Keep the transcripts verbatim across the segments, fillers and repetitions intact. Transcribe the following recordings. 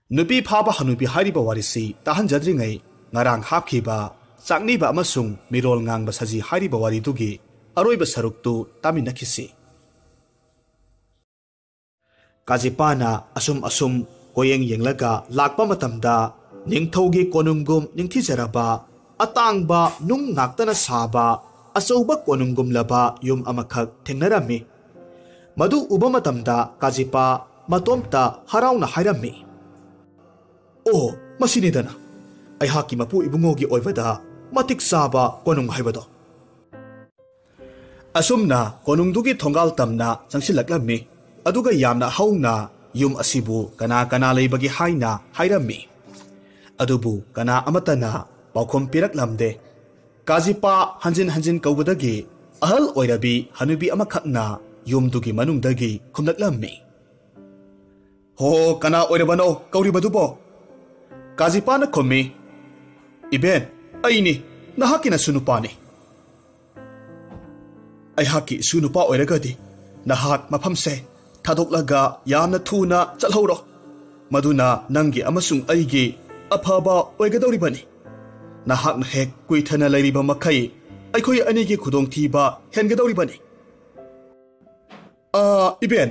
ꯅꯨꯄꯤ ꯐꯥꯕ ꯍꯅꯨꯕꯤ ꯍꯥꯏꯔꯤꯕ ꯋꯥꯔꯤꯁꯤ ꯇꯥꯍꯟꯖꯗ꯭ꯔꯤꯉꯩ, ꯉꯔꯥꯡ ꯍꯥꯞꯈꯤꯕ ꯆꯥꯛꯅꯤꯕ ꯑꯃꯁꯨꯡ ꯃꯤꯔꯣꯜ ꯉꯥꯡꯕ ꯁꯖꯤ ꯍꯥꯏꯔꯤꯕ ꯋꯥꯔꯤꯗꯨꯒꯤ ꯑꯔꯣꯏꯕ ꯁꯔꯨꯛꯇꯨ ꯇꯥꯃꯤꯟꯅꯈꯤꯁꯤ꯫ ꯀꯥꯖꯤꯄꯥꯅ ꯑꯁꯨꯝ ꯑꯁꯨꯝ ꯀꯣꯌꯦꯡ ꯌꯦꯡꯂꯒ ꯂꯥꯛꯄ ꯃꯇꯝꯗ, ꯅꯤꯡꯊꯧꯒꯤ ꯀꯣꯅꯨꯡꯒꯨꯝ ꯅꯤꯡꯊꯤꯖꯔꯕ, ꯑꯇꯥꯡꯕ ꯅꯨꯡ ꯉꯥꯛꯇꯅ ꯁꯥꯕ ꯑꯆꯧꯕ ꯀꯣꯅꯨꯡꯒꯨꯝꯂꯕ ꯌꯨꯝ ꯑꯃꯈꯛ ꯊꯦꯡꯅꯔꯝꯃꯤ꯫ ꯃꯗꯨ ꯎꯕ ꯃꯇꯝꯗ ꯀꯥꯖꯤꯄꯥ ꯃꯇꯣꯝꯇ ꯍꯔꯥꯎꯅ ꯍꯥꯏꯔꯝꯃꯤ, "ꯑꯣ, ꯃꯁꯤꯅꯤꯗꯅ ꯑꯩꯍꯥꯛꯀꯤ ꯃꯄꯨ ꯏꯕꯨꯡꯉꯣꯒꯤ ꯑꯣꯏꯕꯗ ꯃꯇꯤꯛ ꯆꯥꯕ ꯀꯣꯅꯨꯡ ꯍꯥꯏꯕꯗꯣ!" ꯑꯁꯨꯝꯅ ꯀꯣꯅꯨꯡꯗꯨꯒꯤ ꯊꯣꯡꯒꯥꯜ ꯇꯝꯅ ꯆꯪꯁꯤꯜꯂꯛꯂꯝꯃꯤ꯫ ꯑꯗꯨꯒ ꯌꯥꯝꯅ ꯍꯧꯅ ꯌꯨꯝ ꯑꯁꯤꯕꯨ ꯀꯅꯥ ꯀꯅꯥ ꯂꯩꯕꯒꯦ ꯍꯥꯏꯅ ꯍꯥꯏꯔꯝꯃꯤ꯫ ꯑꯗꯨꯕꯨ ꯀꯅꯥ ꯑꯃꯠꯇꯅ ꯄꯥꯎꯈꯨꯝ ꯄꯤꯔꯛꯂꯝꯗꯦ꯫ ꯀꯥꯖꯤꯄꯥ ꯍꯟꯖꯤꯟ ꯍꯟꯖꯤꯟ ꯀꯧꯕꯗꯒꯤ ꯑꯍꯜ ꯑꯣꯏꯔꯕꯤ ꯍꯅꯨꯕꯤ ꯑꯃꯈꯛꯅ ꯌꯨꯝꯗꯨꯒꯤ ꯃꯅꯨꯡꯗꯒꯤ ꯈꯨꯝꯂꯛꯂꯝꯃꯤ, "ꯍꯣ, ꯀꯅꯥ ꯑꯣꯏꯔꯕꯅꯣ ꯀꯧꯔꯤꯕꯗꯨꯕꯣ?" ꯀꯥꯖꯤꯄꯥꯅ ꯈꯨꯝꯃꯤ, "ꯏꯕꯦꯟ, ꯑꯩꯅꯤ, ꯅꯍꯥꯛꯀꯤ ꯅꯁꯨ ꯅꯨꯄꯥꯅꯤ꯫ ꯑꯩꯍꯥꯛꯀꯤ ꯏꯁꯨ ꯅꯨꯄꯥ ꯑꯣꯏꯔꯒꯗꯤ ꯅꯍꯥꯛ ꯃꯐꯝꯁꯦ ꯊꯥꯗꯣꯛꯂꯒ ꯌꯥꯝꯅ ꯊꯨꯅ ꯆꯠꯍꯧꯔꯣ꯫ ꯃꯗꯨꯅ ꯅꯪꯒꯤ ꯑꯃꯁꯨꯡ ꯑꯩꯒꯤ ꯑꯐꯕ ꯑꯣꯏꯒꯗꯧꯔꯤꯕꯅꯤ꯫ ꯅꯍꯥꯛꯅ ꯍꯦꯛ ꯀꯨꯏꯊꯅ ꯂꯩꯔꯤꯕ ꯃꯈꯩ ꯑꯩꯈꯣꯏ ꯑꯅꯤꯒꯤ ꯈꯨꯗꯣꯡꯊꯤꯕ ꯍꯦꯟꯒꯗꯧꯔꯤꯕꯅꯤ꯫ ꯑꯥ, ꯏꯕꯦꯟ,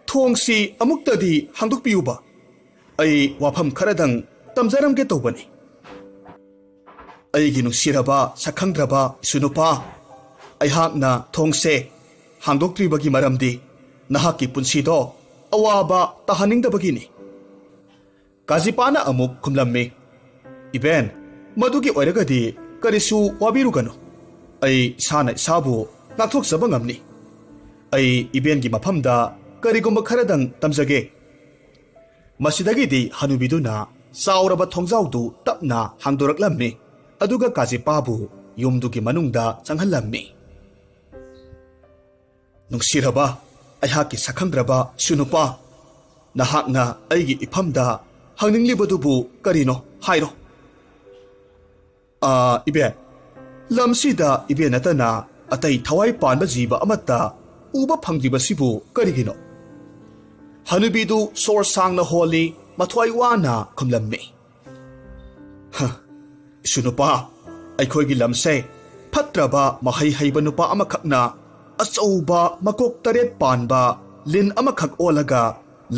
ꯊꯣꯡꯁꯤ ꯑꯃꯨꯛꯇꯗꯤ ꯍꯥꯡꯗꯣꯛꯄꯤꯌꯨꯕ꯫ ꯑꯩ ꯋꯥꯐꯝ ꯈꯔꯗꯪ ꯇꯝꯖꯔꯝꯒꯦ ꯇꯧꯕꯅꯤ꯫ ꯑꯩꯒꯤ ꯅꯨꯡꯁꯤꯔꯕ ꯁꯛꯈꯪꯗ꯭ꯔꯕ ꯏꯁꯨ ꯅꯨꯄꯥ, ꯑꯩꯍꯥꯛꯅ ꯊꯣꯡꯁꯦ ꯍꯥꯡꯗꯣꯛꯇ꯭ꯔꯤꯕꯒꯤ ꯃꯔꯝꯗꯤ ꯅꯍꯥꯛꯀꯤ ꯄꯨꯟꯁꯤꯗꯣ ꯑꯋꯥꯕ ꯇꯥꯍꯟꯅꯤꯡꯗꯕꯒꯤꯅꯤ꯫" ꯀꯥꯖꯤꯄꯥꯅ ꯑꯃꯨꯛ ꯈꯨꯝꯂꯝꯃꯤ, "ꯏꯕꯦꯟ, ꯃꯗꯨꯒꯤ ꯑꯣꯏꯔꯒꯗꯤ ꯀꯔꯤꯁꯨ ꯋꯥꯕꯤꯔꯨꯒꯅꯨ꯫ ꯑꯩ ꯏꯁꯥꯅ ꯏꯁꯥꯕꯨ ꯉꯥꯛꯊꯣꯛꯆꯕ ꯉꯝꯅꯤ꯫ ꯑꯩ ꯏꯕꯦꯟꯒꯤ ꯃꯐꯝꯗ ꯀꯔꯤꯒꯨꯝꯕ ꯈꯔꯗꯪ ꯇꯝꯖꯒꯦ꯫" ꯃꯁꯤꯗꯒꯤꯗꯤ ꯍꯅꯨꯕꯤꯗꯨꯅ ꯆꯥꯎꯔꯕ ꯊꯣꯡꯖꯥꯎꯗꯨ ꯇꯞꯅ ꯍꯥꯡꯗꯣꯔꯛꯂꯝꯃꯤ, ꯑꯗꯨꯒ ꯀꯥꯖꯤꯄꯥꯕꯨ ꯌꯨꯝꯗꯨꯒꯤ ꯃꯅꯨꯡꯗ ꯆꯪꯍꯜꯂꯝꯃꯤ꯫ "ꯅꯨꯡꯁꯤꯔꯕ ꯑꯩꯍꯥꯛꯀꯤ ꯁꯛꯈꯪꯗ꯭ꯔꯕ ꯏꯁꯨ ꯅꯨꯄꯥ, ꯅꯍꯥꯛꯅ ꯑꯩꯒꯤ ꯏꯐꯝꯗ ꯍꯪꯅꯤꯡꯂꯤꯕꯗꯨꯕꯨ ꯀꯔꯤꯅꯣ ꯍꯥꯏꯔꯣ꯫" "ꯑꯥ, ꯏꯕꯦꯟ, ꯂꯝꯁꯤꯗ ꯏꯕꯦꯟ ꯅꯠꯇꯅ ꯑꯇꯩ ꯊꯋꯥꯏ ꯄꯥꯟꯕ ꯖꯤꯕ ꯑꯃꯠꯇ ꯎꯕ ꯐꯪꯗ꯭ꯔꯤꯕꯁꯤꯕꯨ ꯀꯔꯤꯒꯤꯅꯣ?" ꯍꯅꯨꯕꯤꯗꯨ ꯁꯣꯔ ꯁꯥꯡꯅ ꯍꯣꯜꯂꯤ, ꯃꯊ꯭ꯋꯥꯏ ꯋꯥꯅ ꯈꯨꯝꯂꯝꯃꯤ꯫ "ꯍ, ꯏꯁꯨ ꯅꯨꯄꯥ, ꯑꯩꯈꯣꯏꯒꯤ ꯂꯝꯁꯦ ꯐꯠꯇ꯭ꯔꯕ ꯃꯍꯩ ꯍꯩꯕ ꯅꯨꯄꯥ ꯑꯃꯈꯛꯅ ꯑꯆꯧꯕ ꯃꯀꯣꯛ ꯇꯔꯦꯠ ꯄꯥꯟꯕ ꯂꯤꯟ ꯑꯃꯈꯛ ꯑꯣꯜꯂꯒ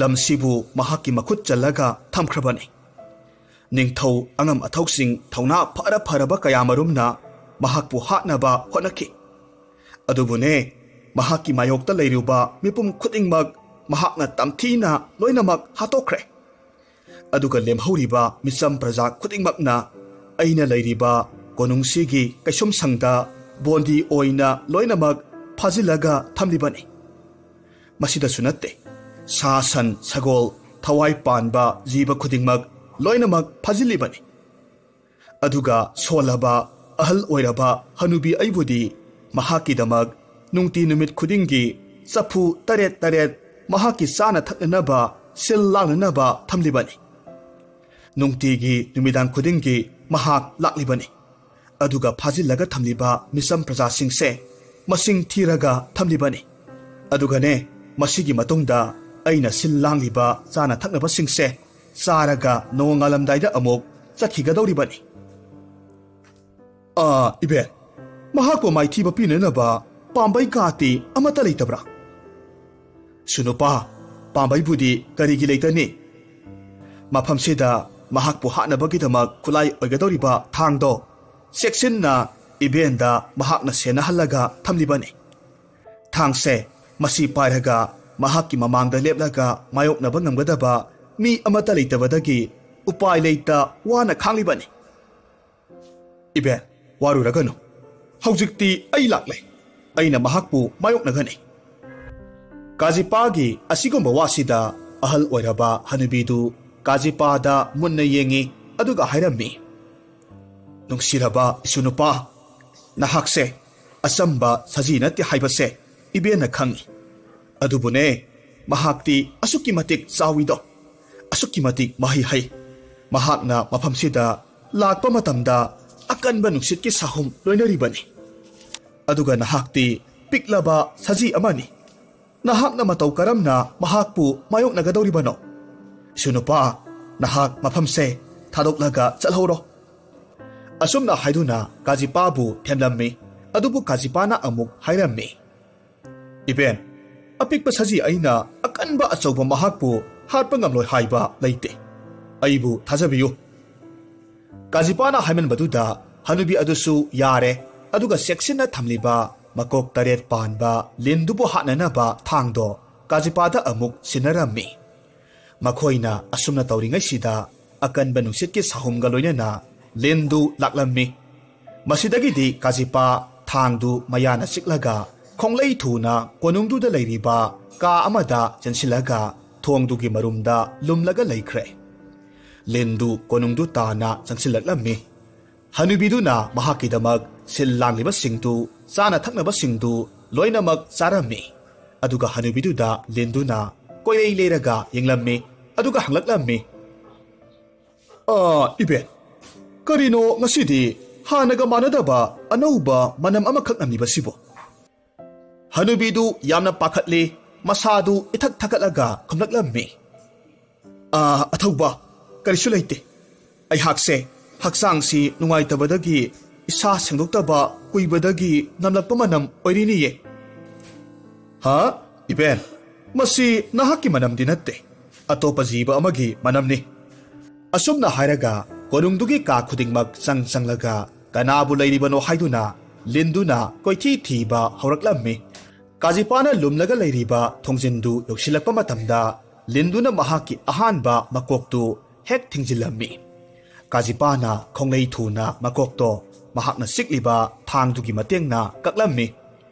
ꯂꯝꯁꯤꯕꯨ ꯃꯍꯥꯛꯀꯤ ꯃꯈꯨꯠ ꯆꯜꯂꯒ ꯊꯝꯈ꯭ꯔꯕꯅꯤ꯫ ꯅꯤꯡꯊꯧ ꯑꯉꯝ ꯑꯊꯧꯁꯤꯡ ꯊꯧꯅꯥ ꯐꯔ ꯐꯔꯕ ꯀꯌꯥꯃꯔꯨꯝꯅ ꯃꯍꯥꯛꯄꯨ ꯍꯥꯠꯅꯕ ꯍꯣꯠꯅꯈꯤ꯫ ꯑꯗꯨꯕꯨꯅꯦ, ꯃꯍꯥꯛꯀꯤ ꯃꯥꯌꯣꯛꯇ ꯂꯩꯔꯨꯕ ꯃꯤꯄꯨꯝ ꯈꯨꯗꯤꯡꯃꯛ ꯃꯍꯥꯛꯅ ꯇꯝꯊꯤꯅ ꯂꯣꯏꯅꯃꯛ ꯍꯥꯠꯇꯣꯛꯈ꯭ꯔꯦ꯫ ꯑꯗꯨꯒ ꯂꯦꯝꯍꯧꯔꯤꯕ ꯃꯤꯆꯝ ꯄ꯭ꯔꯖꯥ ꯈꯨꯗꯤꯡꯃꯛꯅ ꯑꯩꯅ ꯂꯩꯔꯤꯕ ꯀꯣꯅꯨꯡꯁꯤꯒꯤ ꯀꯩꯁꯨꯝꯁꯪꯗ ꯕꯣꯟꯗꯤ ꯑꯣꯏꯅ ꯂꯣꯏꯅꯃꯛ ꯐꯥꯖꯤꯜꯂꯒ ꯊꯝꯂꯤꯕꯅꯤ꯫ ꯃꯁꯤꯗꯁꯨ ꯅꯠꯇꯦ, ꯁꯥ ꯁꯟ, ꯁꯒꯣꯜ, ꯊꯋꯥꯏ ꯄꯥꯟꯕ ꯖꯤꯕ ꯈꯨꯗꯤꯡꯃꯛ ꯂꯣꯏꯅꯃꯛ ꯐꯥꯖꯤꯜꯂꯤꯕꯅꯤ꯫ ꯑꯗꯨꯒ ꯁꯣꯜꯂꯕ, ꯑꯍꯜ ꯑꯣꯏꯔꯕ ꯍꯅꯨꯕꯤ ꯑꯩꯕꯨꯗꯤ ꯃꯍꯥꯛꯀꯤꯗꯃꯛ ꯅꯨꯡꯇꯤ ꯅꯨꯃꯤꯠ ꯈꯨꯗꯤꯡꯒꯤ ꯆꯐꯨ ꯇꯔꯦꯠ ꯇꯔꯦꯠ ꯃꯍꯥꯛꯀꯤ ꯆꯥꯅ ꯊꯛꯅꯅꯕ, ꯁꯤꯜ ꯂꯥꯡꯅꯅꯕ ꯊꯝꯂꯤꯕꯅꯤ꯫ ꯅꯨꯡꯇꯤꯒꯤ ꯅꯨꯃꯤꯗꯥꯡ ꯈꯨꯗꯤꯡꯒꯤ ꯃꯍꯥꯛ ꯂꯥꯛꯂꯤꯕꯅꯤ꯫ ꯑꯗꯨꯒ ꯐꯥꯖꯤꯜꯂꯒ ꯊꯝꯂꯤꯕ ꯃꯤꯆꯝ ꯄ꯭ꯔꯖꯥꯁꯤꯡꯁꯦ ꯃꯁꯤꯡ ꯊꯤꯔꯒ ꯊꯝꯂꯤꯕꯅꯤ꯫ ꯑꯗꯨꯒꯅꯦ, ꯃꯁꯤꯒꯤ ꯃꯇꯨꯡꯗ ꯑꯩꯅ ꯁꯤꯜ ꯂꯥꯡꯂꯤꯕ ꯆꯥꯅ ꯊꯛꯅꯕꯁꯤꯡꯁꯦ ꯆꯥꯔꯒ ꯅꯣꯡꯉꯥꯜꯂꯝꯗꯥꯏꯗ ꯑꯃꯨꯛ ꯆꯠꯈꯤꯒꯗꯧꯔꯤꯕꯅꯤ꯫ ꯑꯥ, ꯏꯕꯦꯟ, ꯃꯍꯥꯛꯄꯨ ꯃꯥꯏꯊꯤꯕ ꯄꯤꯅꯅꯕ ꯄꯥꯝꯕꯩ ꯀꯥꯇꯤ ꯑꯃꯠꯇ ꯂꯩꯇꯕ꯭ꯔꯥ? ꯁꯨꯅꯨꯄꯥ, ꯄꯥꯝꯕꯩꯕꯨꯗꯤ ꯀꯔꯤꯒꯤ ꯂꯩꯇꯅꯤ? ꯃꯐꯝꯁꯤꯗ ꯃꯍꯥꯛꯄꯨ ꯍꯥꯠꯅꯕꯒꯤꯗꯃꯛ ꯈꯨꯠꯂꯥꯏ ꯑꯣꯏꯒꯗꯧꯔꯤꯕ ꯊꯥꯡꯗꯣ ꯆꯦꯛꯁꯤꯟꯅ ꯏꯕꯦꯟꯗ ꯃꯍꯥꯛꯅ ꯁꯦꯟꯅꯍꯜꯂꯒ ꯊꯝꯂꯤꯕꯅꯤ꯫ ꯊꯥꯡꯁꯦ ꯃꯁꯤ ꯄꯥꯏꯔꯒ ꯃꯍꯥꯛꯀꯤ ꯃꯃꯥꯡꯗ ꯂꯦꯞꯂꯒ ꯃꯥꯌꯣꯛꯅꯕ ꯉꯝꯒꯗꯕ ꯃꯤ ꯑꯃꯠꯇ ꯂꯩꯇꯕꯗꯒꯤ ꯎꯄꯥꯏ ꯂꯩꯇ ꯋꯥꯅ ꯈꯥꯡꯂꯤꯕꯅꯤ꯫ ꯏꯕꯦꯟ, ꯋꯥꯔꯨꯔꯒꯅꯨ꯫ ꯍꯧꯖꯤꯛꯇꯤ ꯑꯩ ꯂꯥꯛꯂꯦ꯫ ꯑꯩꯅ ꯃꯍꯥꯛꯄꯨ ꯃꯥꯌꯣꯛꯅꯒꯅꯤ꯫ ꯀꯥꯖꯤꯄꯥꯒꯤ ꯑꯁꯤꯒꯨꯝꯕ ꯋꯥꯁꯤꯗ ꯑꯍꯜ ꯑꯣꯏꯔꯕ ꯍꯅꯨꯕꯤꯗꯨ ꯀꯥꯖꯤꯄꯥꯗ ꯃꯨꯟꯅ ꯌꯦꯡꯉꯤ, ꯑꯗꯨꯒ ꯍꯥꯏꯔꯝꯃꯤ, "ꯅꯨꯡꯁꯤꯔꯕ ꯏꯁꯨ ꯅꯨꯄꯥ, ꯅꯍꯥꯛꯁꯦ ꯑꯆꯝꯕ ꯁꯖꯤ ꯅꯠꯇꯦ ꯍꯥꯏꯕꯁꯦ ꯏꯕꯦꯟꯅ ꯈꯪꯏ꯫ ꯑꯗꯨꯕꯨꯅꯦ, ꯃꯍꯥꯛꯇꯤ ꯑꯁꯨꯛꯀꯤ ꯃꯇꯤꯛ ꯆꯥꯎꯏꯗꯣ, ꯑꯁꯨꯛꯀꯤ ꯃꯇꯤꯛ ꯃꯍꯩ ꯍꯩ꯫ ꯃꯍꯥꯛꯅ ꯃꯐꯝꯁꯤꯗ ꯂꯥꯛꯄ ꯃꯇꯝꯗ ꯑꯀꯟꯕ ꯅꯨꯡꯁꯤꯠꯀꯤ ꯁꯥꯍꯨꯝ ꯂꯣꯏꯅꯔꯤꯕꯅꯤ꯫ ꯑꯗꯨꯒ ꯅꯍꯥꯛꯇꯤ ꯄꯤꯛꯂꯕ ꯁꯖꯤ ꯑꯃꯅꯤ꯫ ꯅꯍꯥꯛꯅ ꯃꯇꯧ ꯀꯔꯝꯅ ꯃꯍꯥꯛꯄꯨ ꯃꯥꯌꯣꯛꯅꯒꯗꯧꯔꯤꯕꯅꯣ?" "ꯁꯨ ꯅꯨꯄꯥ, ꯅꯍꯥꯛ ꯃꯐꯝꯁꯦ ꯊꯥꯗꯣꯛꯂꯒ ꯆꯠꯍꯧꯔꯣ"꯫ ꯑꯁꯨꯝꯅ ꯍꯥꯏꯗꯨꯅ ꯀꯥꯖꯤꯄꯥꯕꯨ ꯊꯦꯝꯂꯝꯃꯤ꯫ ꯑꯗꯨꯕꯨ ꯀꯥꯖꯤꯄꯥꯅ ꯑꯃꯨꯛ ꯍꯥꯏꯔꯝꯃꯤ, "ꯏꯕꯦꯟ, ꯑꯄꯤꯛꯄ ꯁꯖꯤ ꯑꯩꯅ ꯑꯀꯟꯕ ꯑꯆꯧꯕ ꯃꯍꯥꯛꯄꯨ ꯍꯥꯠꯄ ꯉꯝꯂꯣꯏ ꯍꯥꯏꯕ ꯂꯩꯇꯦ꯫ ꯑꯩꯕꯨ ꯊꯥꯖꯕꯤꯌꯨ"꯫ ꯀꯥꯖꯤꯄꯥꯅ ꯍꯥꯏꯃꯟꯕꯗꯨꯗ ꯍꯅꯨꯕꯤ ꯑꯗꯨꯁꯨ ꯌꯥꯔꯦ, ꯑꯗꯨꯒ ꯆꯦꯛꯁꯤꯟꯅ ꯊꯝꯂꯤꯕ ꯃꯀꯣꯛ ꯇꯔꯦꯠ ꯄꯥꯟꯕ ꯂꯤꯟꯗꯨꯕꯨ ꯍꯥꯠꯅꯅꯕ ꯊꯥꯡꯗꯣ ꯀꯥꯖꯤꯄꯥꯗ ꯑꯃꯨꯛ ꯁꯤꯟꯅꯔꯝꯃꯤ꯫ ꯃꯈꯣꯏꯅ ꯑꯁꯨꯝꯅ ꯇꯧꯔꯤꯉꯩꯁꯤꯗ ꯑꯀꯟꯕ ꯅꯨꯡꯁꯤꯠꯀꯤ ꯁꯥꯍꯨꯝꯒ ꯂꯣꯏꯅꯅ ꯂꯤꯟꯗꯨ ꯂꯥꯛꯂꯝꯃꯤ꯫ ꯃꯁꯤꯗꯒꯤꯗꯤ ꯀꯥꯖꯤꯄꯥ ꯊꯥꯡꯗꯨ ꯃꯌꯥꯅ ꯆꯤꯛꯂꯒ ꯈꯣꯡꯂꯩ ꯊꯨꯅ ꯀꯣꯅꯨꯡꯗꯨꯗ ꯂꯩꯔꯤꯕ ꯀꯥ ꯑꯃꯗ ꯆꯦꯟꯁꯤꯜꯂꯒ ꯊꯣꯡꯗꯨꯒꯤ ꯃꯔꯨꯝꯗ ꯂꯨꯝꯂꯒ ꯂꯩꯈ꯭ꯔꯦ꯫ ꯂꯤꯟꯗꯨ ꯀꯣꯅꯨꯡꯗꯨ ꯇꯥꯅ ꯆꯪꯁꯤꯜꯂꯛꯂꯝꯃꯤ꯫ ꯍꯅꯨꯕꯤꯗꯨꯅ ꯃꯍꯥꯛꯀꯤꯗꯃꯛ ꯁꯤꯜ ꯂꯥꯡꯂꯤꯕꯁꯤꯡꯗꯨ, ꯆꯥꯅ ꯊꯛꯅꯕꯁꯤꯡꯗꯨ ꯂꯣꯏꯅꯃꯛ ꯆꯥꯔꯝꯃꯤ꯫ ꯑꯗꯨꯒ ꯍꯅꯨꯕꯤꯗꯨꯗ ꯂꯤꯟꯗꯨꯅ ꯀꯣꯏꯂꯩ ꯂꯩꯔꯒ ꯌꯦꯡꯂꯝꯃꯤ, ꯑꯗꯨꯒ ꯍꯪꯂꯛꯂꯝꯃꯤ, "ꯑꯥ, ꯏꯕꯦꯟ, ꯀꯔꯤꯅꯣ ꯉꯁꯤꯗꯤ ꯍꯥꯟꯅꯒ ꯃꯥꯟꯅꯗꯕ ꯑꯅꯧꯕ ꯃꯅꯝ ꯑꯃꯈꯛ ꯅꯝꯂꯤꯕꯁꯤꯕꯣ?" ꯍꯅꯨꯕꯤꯗꯨ ꯌꯥꯝꯅ ꯄꯥꯈꯠꯂꯤ꯫ ꯃꯁꯥꯗꯨ ꯏꯊꯛ ꯊꯛꯀꯠꯂꯒ ꯈꯨꯝꯂꯛꯂꯝꯃꯤ, "ꯑꯥ, ꯑꯊꯧꯕ, ꯀꯔꯤꯁꯨ ꯂꯩꯇꯦ꯫ ꯑꯩꯍꯥꯛꯁꯦ ꯍꯛꯆꯥꯡꯁꯤ ꯅꯨꯡꯉꯥꯏꯇꯕꯗꯒꯤ, ꯏꯁꯥ ꯁꯦꯡꯗꯣꯛꯇꯕ ꯀꯨꯏꯕꯗꯒꯤ ꯅꯝꯂꯛꯄ ꯃꯅꯝ ꯑꯣꯏꯔꯤꯅꯤꯌꯦ"꯫ "ꯍꯥ? ꯏꯕꯦꯟ, ꯃꯁꯤ ꯅꯍꯥꯛꯀꯤ ꯃꯅꯝꯗꯤ ꯅꯠꯇꯦ꯫ ꯑꯇꯣꯞꯄ ꯖꯤꯕ ꯑꯃꯒꯤ ꯃꯅꯝꯅꯤ"꯫ ꯑꯁꯨꯝꯅ ꯍꯥꯏꯔꯒ ꯀꯣꯅꯨꯡꯗꯨꯒꯤ ꯀꯥ ꯈꯨꯗꯤꯡꯃꯛ ꯆꯪ ꯆꯪꯂꯒ ꯀꯅꯥꯕꯨ ꯂꯩꯔꯤꯕꯅꯣ ꯍꯥꯏꯗꯨꯅ ꯂꯤꯟꯗꯨꯅ ꯀꯣꯏꯊꯤ ꯊꯤꯕ ꯍꯧꯔꯛꯂꯝꯃꯤ꯫ ꯀꯥꯖꯤꯄꯥꯅ ꯂꯨꯝꯂꯒ ꯂꯩꯔꯤꯕ ꯊꯣꯡꯖꯤꯟꯗꯨ ꯌꯧꯁꯤꯜꯂꯛꯄ ꯃꯇꯝꯗ ꯂꯤꯟꯗꯨꯅ ꯃꯍꯥꯛꯀꯤ ꯑꯍꯥꯟꯕ ꯃꯀꯣꯛꯇꯨ ꯍꯦꯛ ꯊꯤꯡꯖꯤꯜꯂꯝꯃꯤ꯫ ꯀꯥꯖꯤꯄꯥꯅ ꯈꯣꯡꯂꯩ ꯊꯨꯅ ꯃꯀꯣꯛꯇꯣ ꯃꯍꯥꯛꯅ ꯆꯤꯛꯂꯤꯕ ꯊꯥꯡꯗꯨꯒꯤ ꯃꯇꯦꯡꯅ ꯀꯛꯂꯝꯃꯤ꯫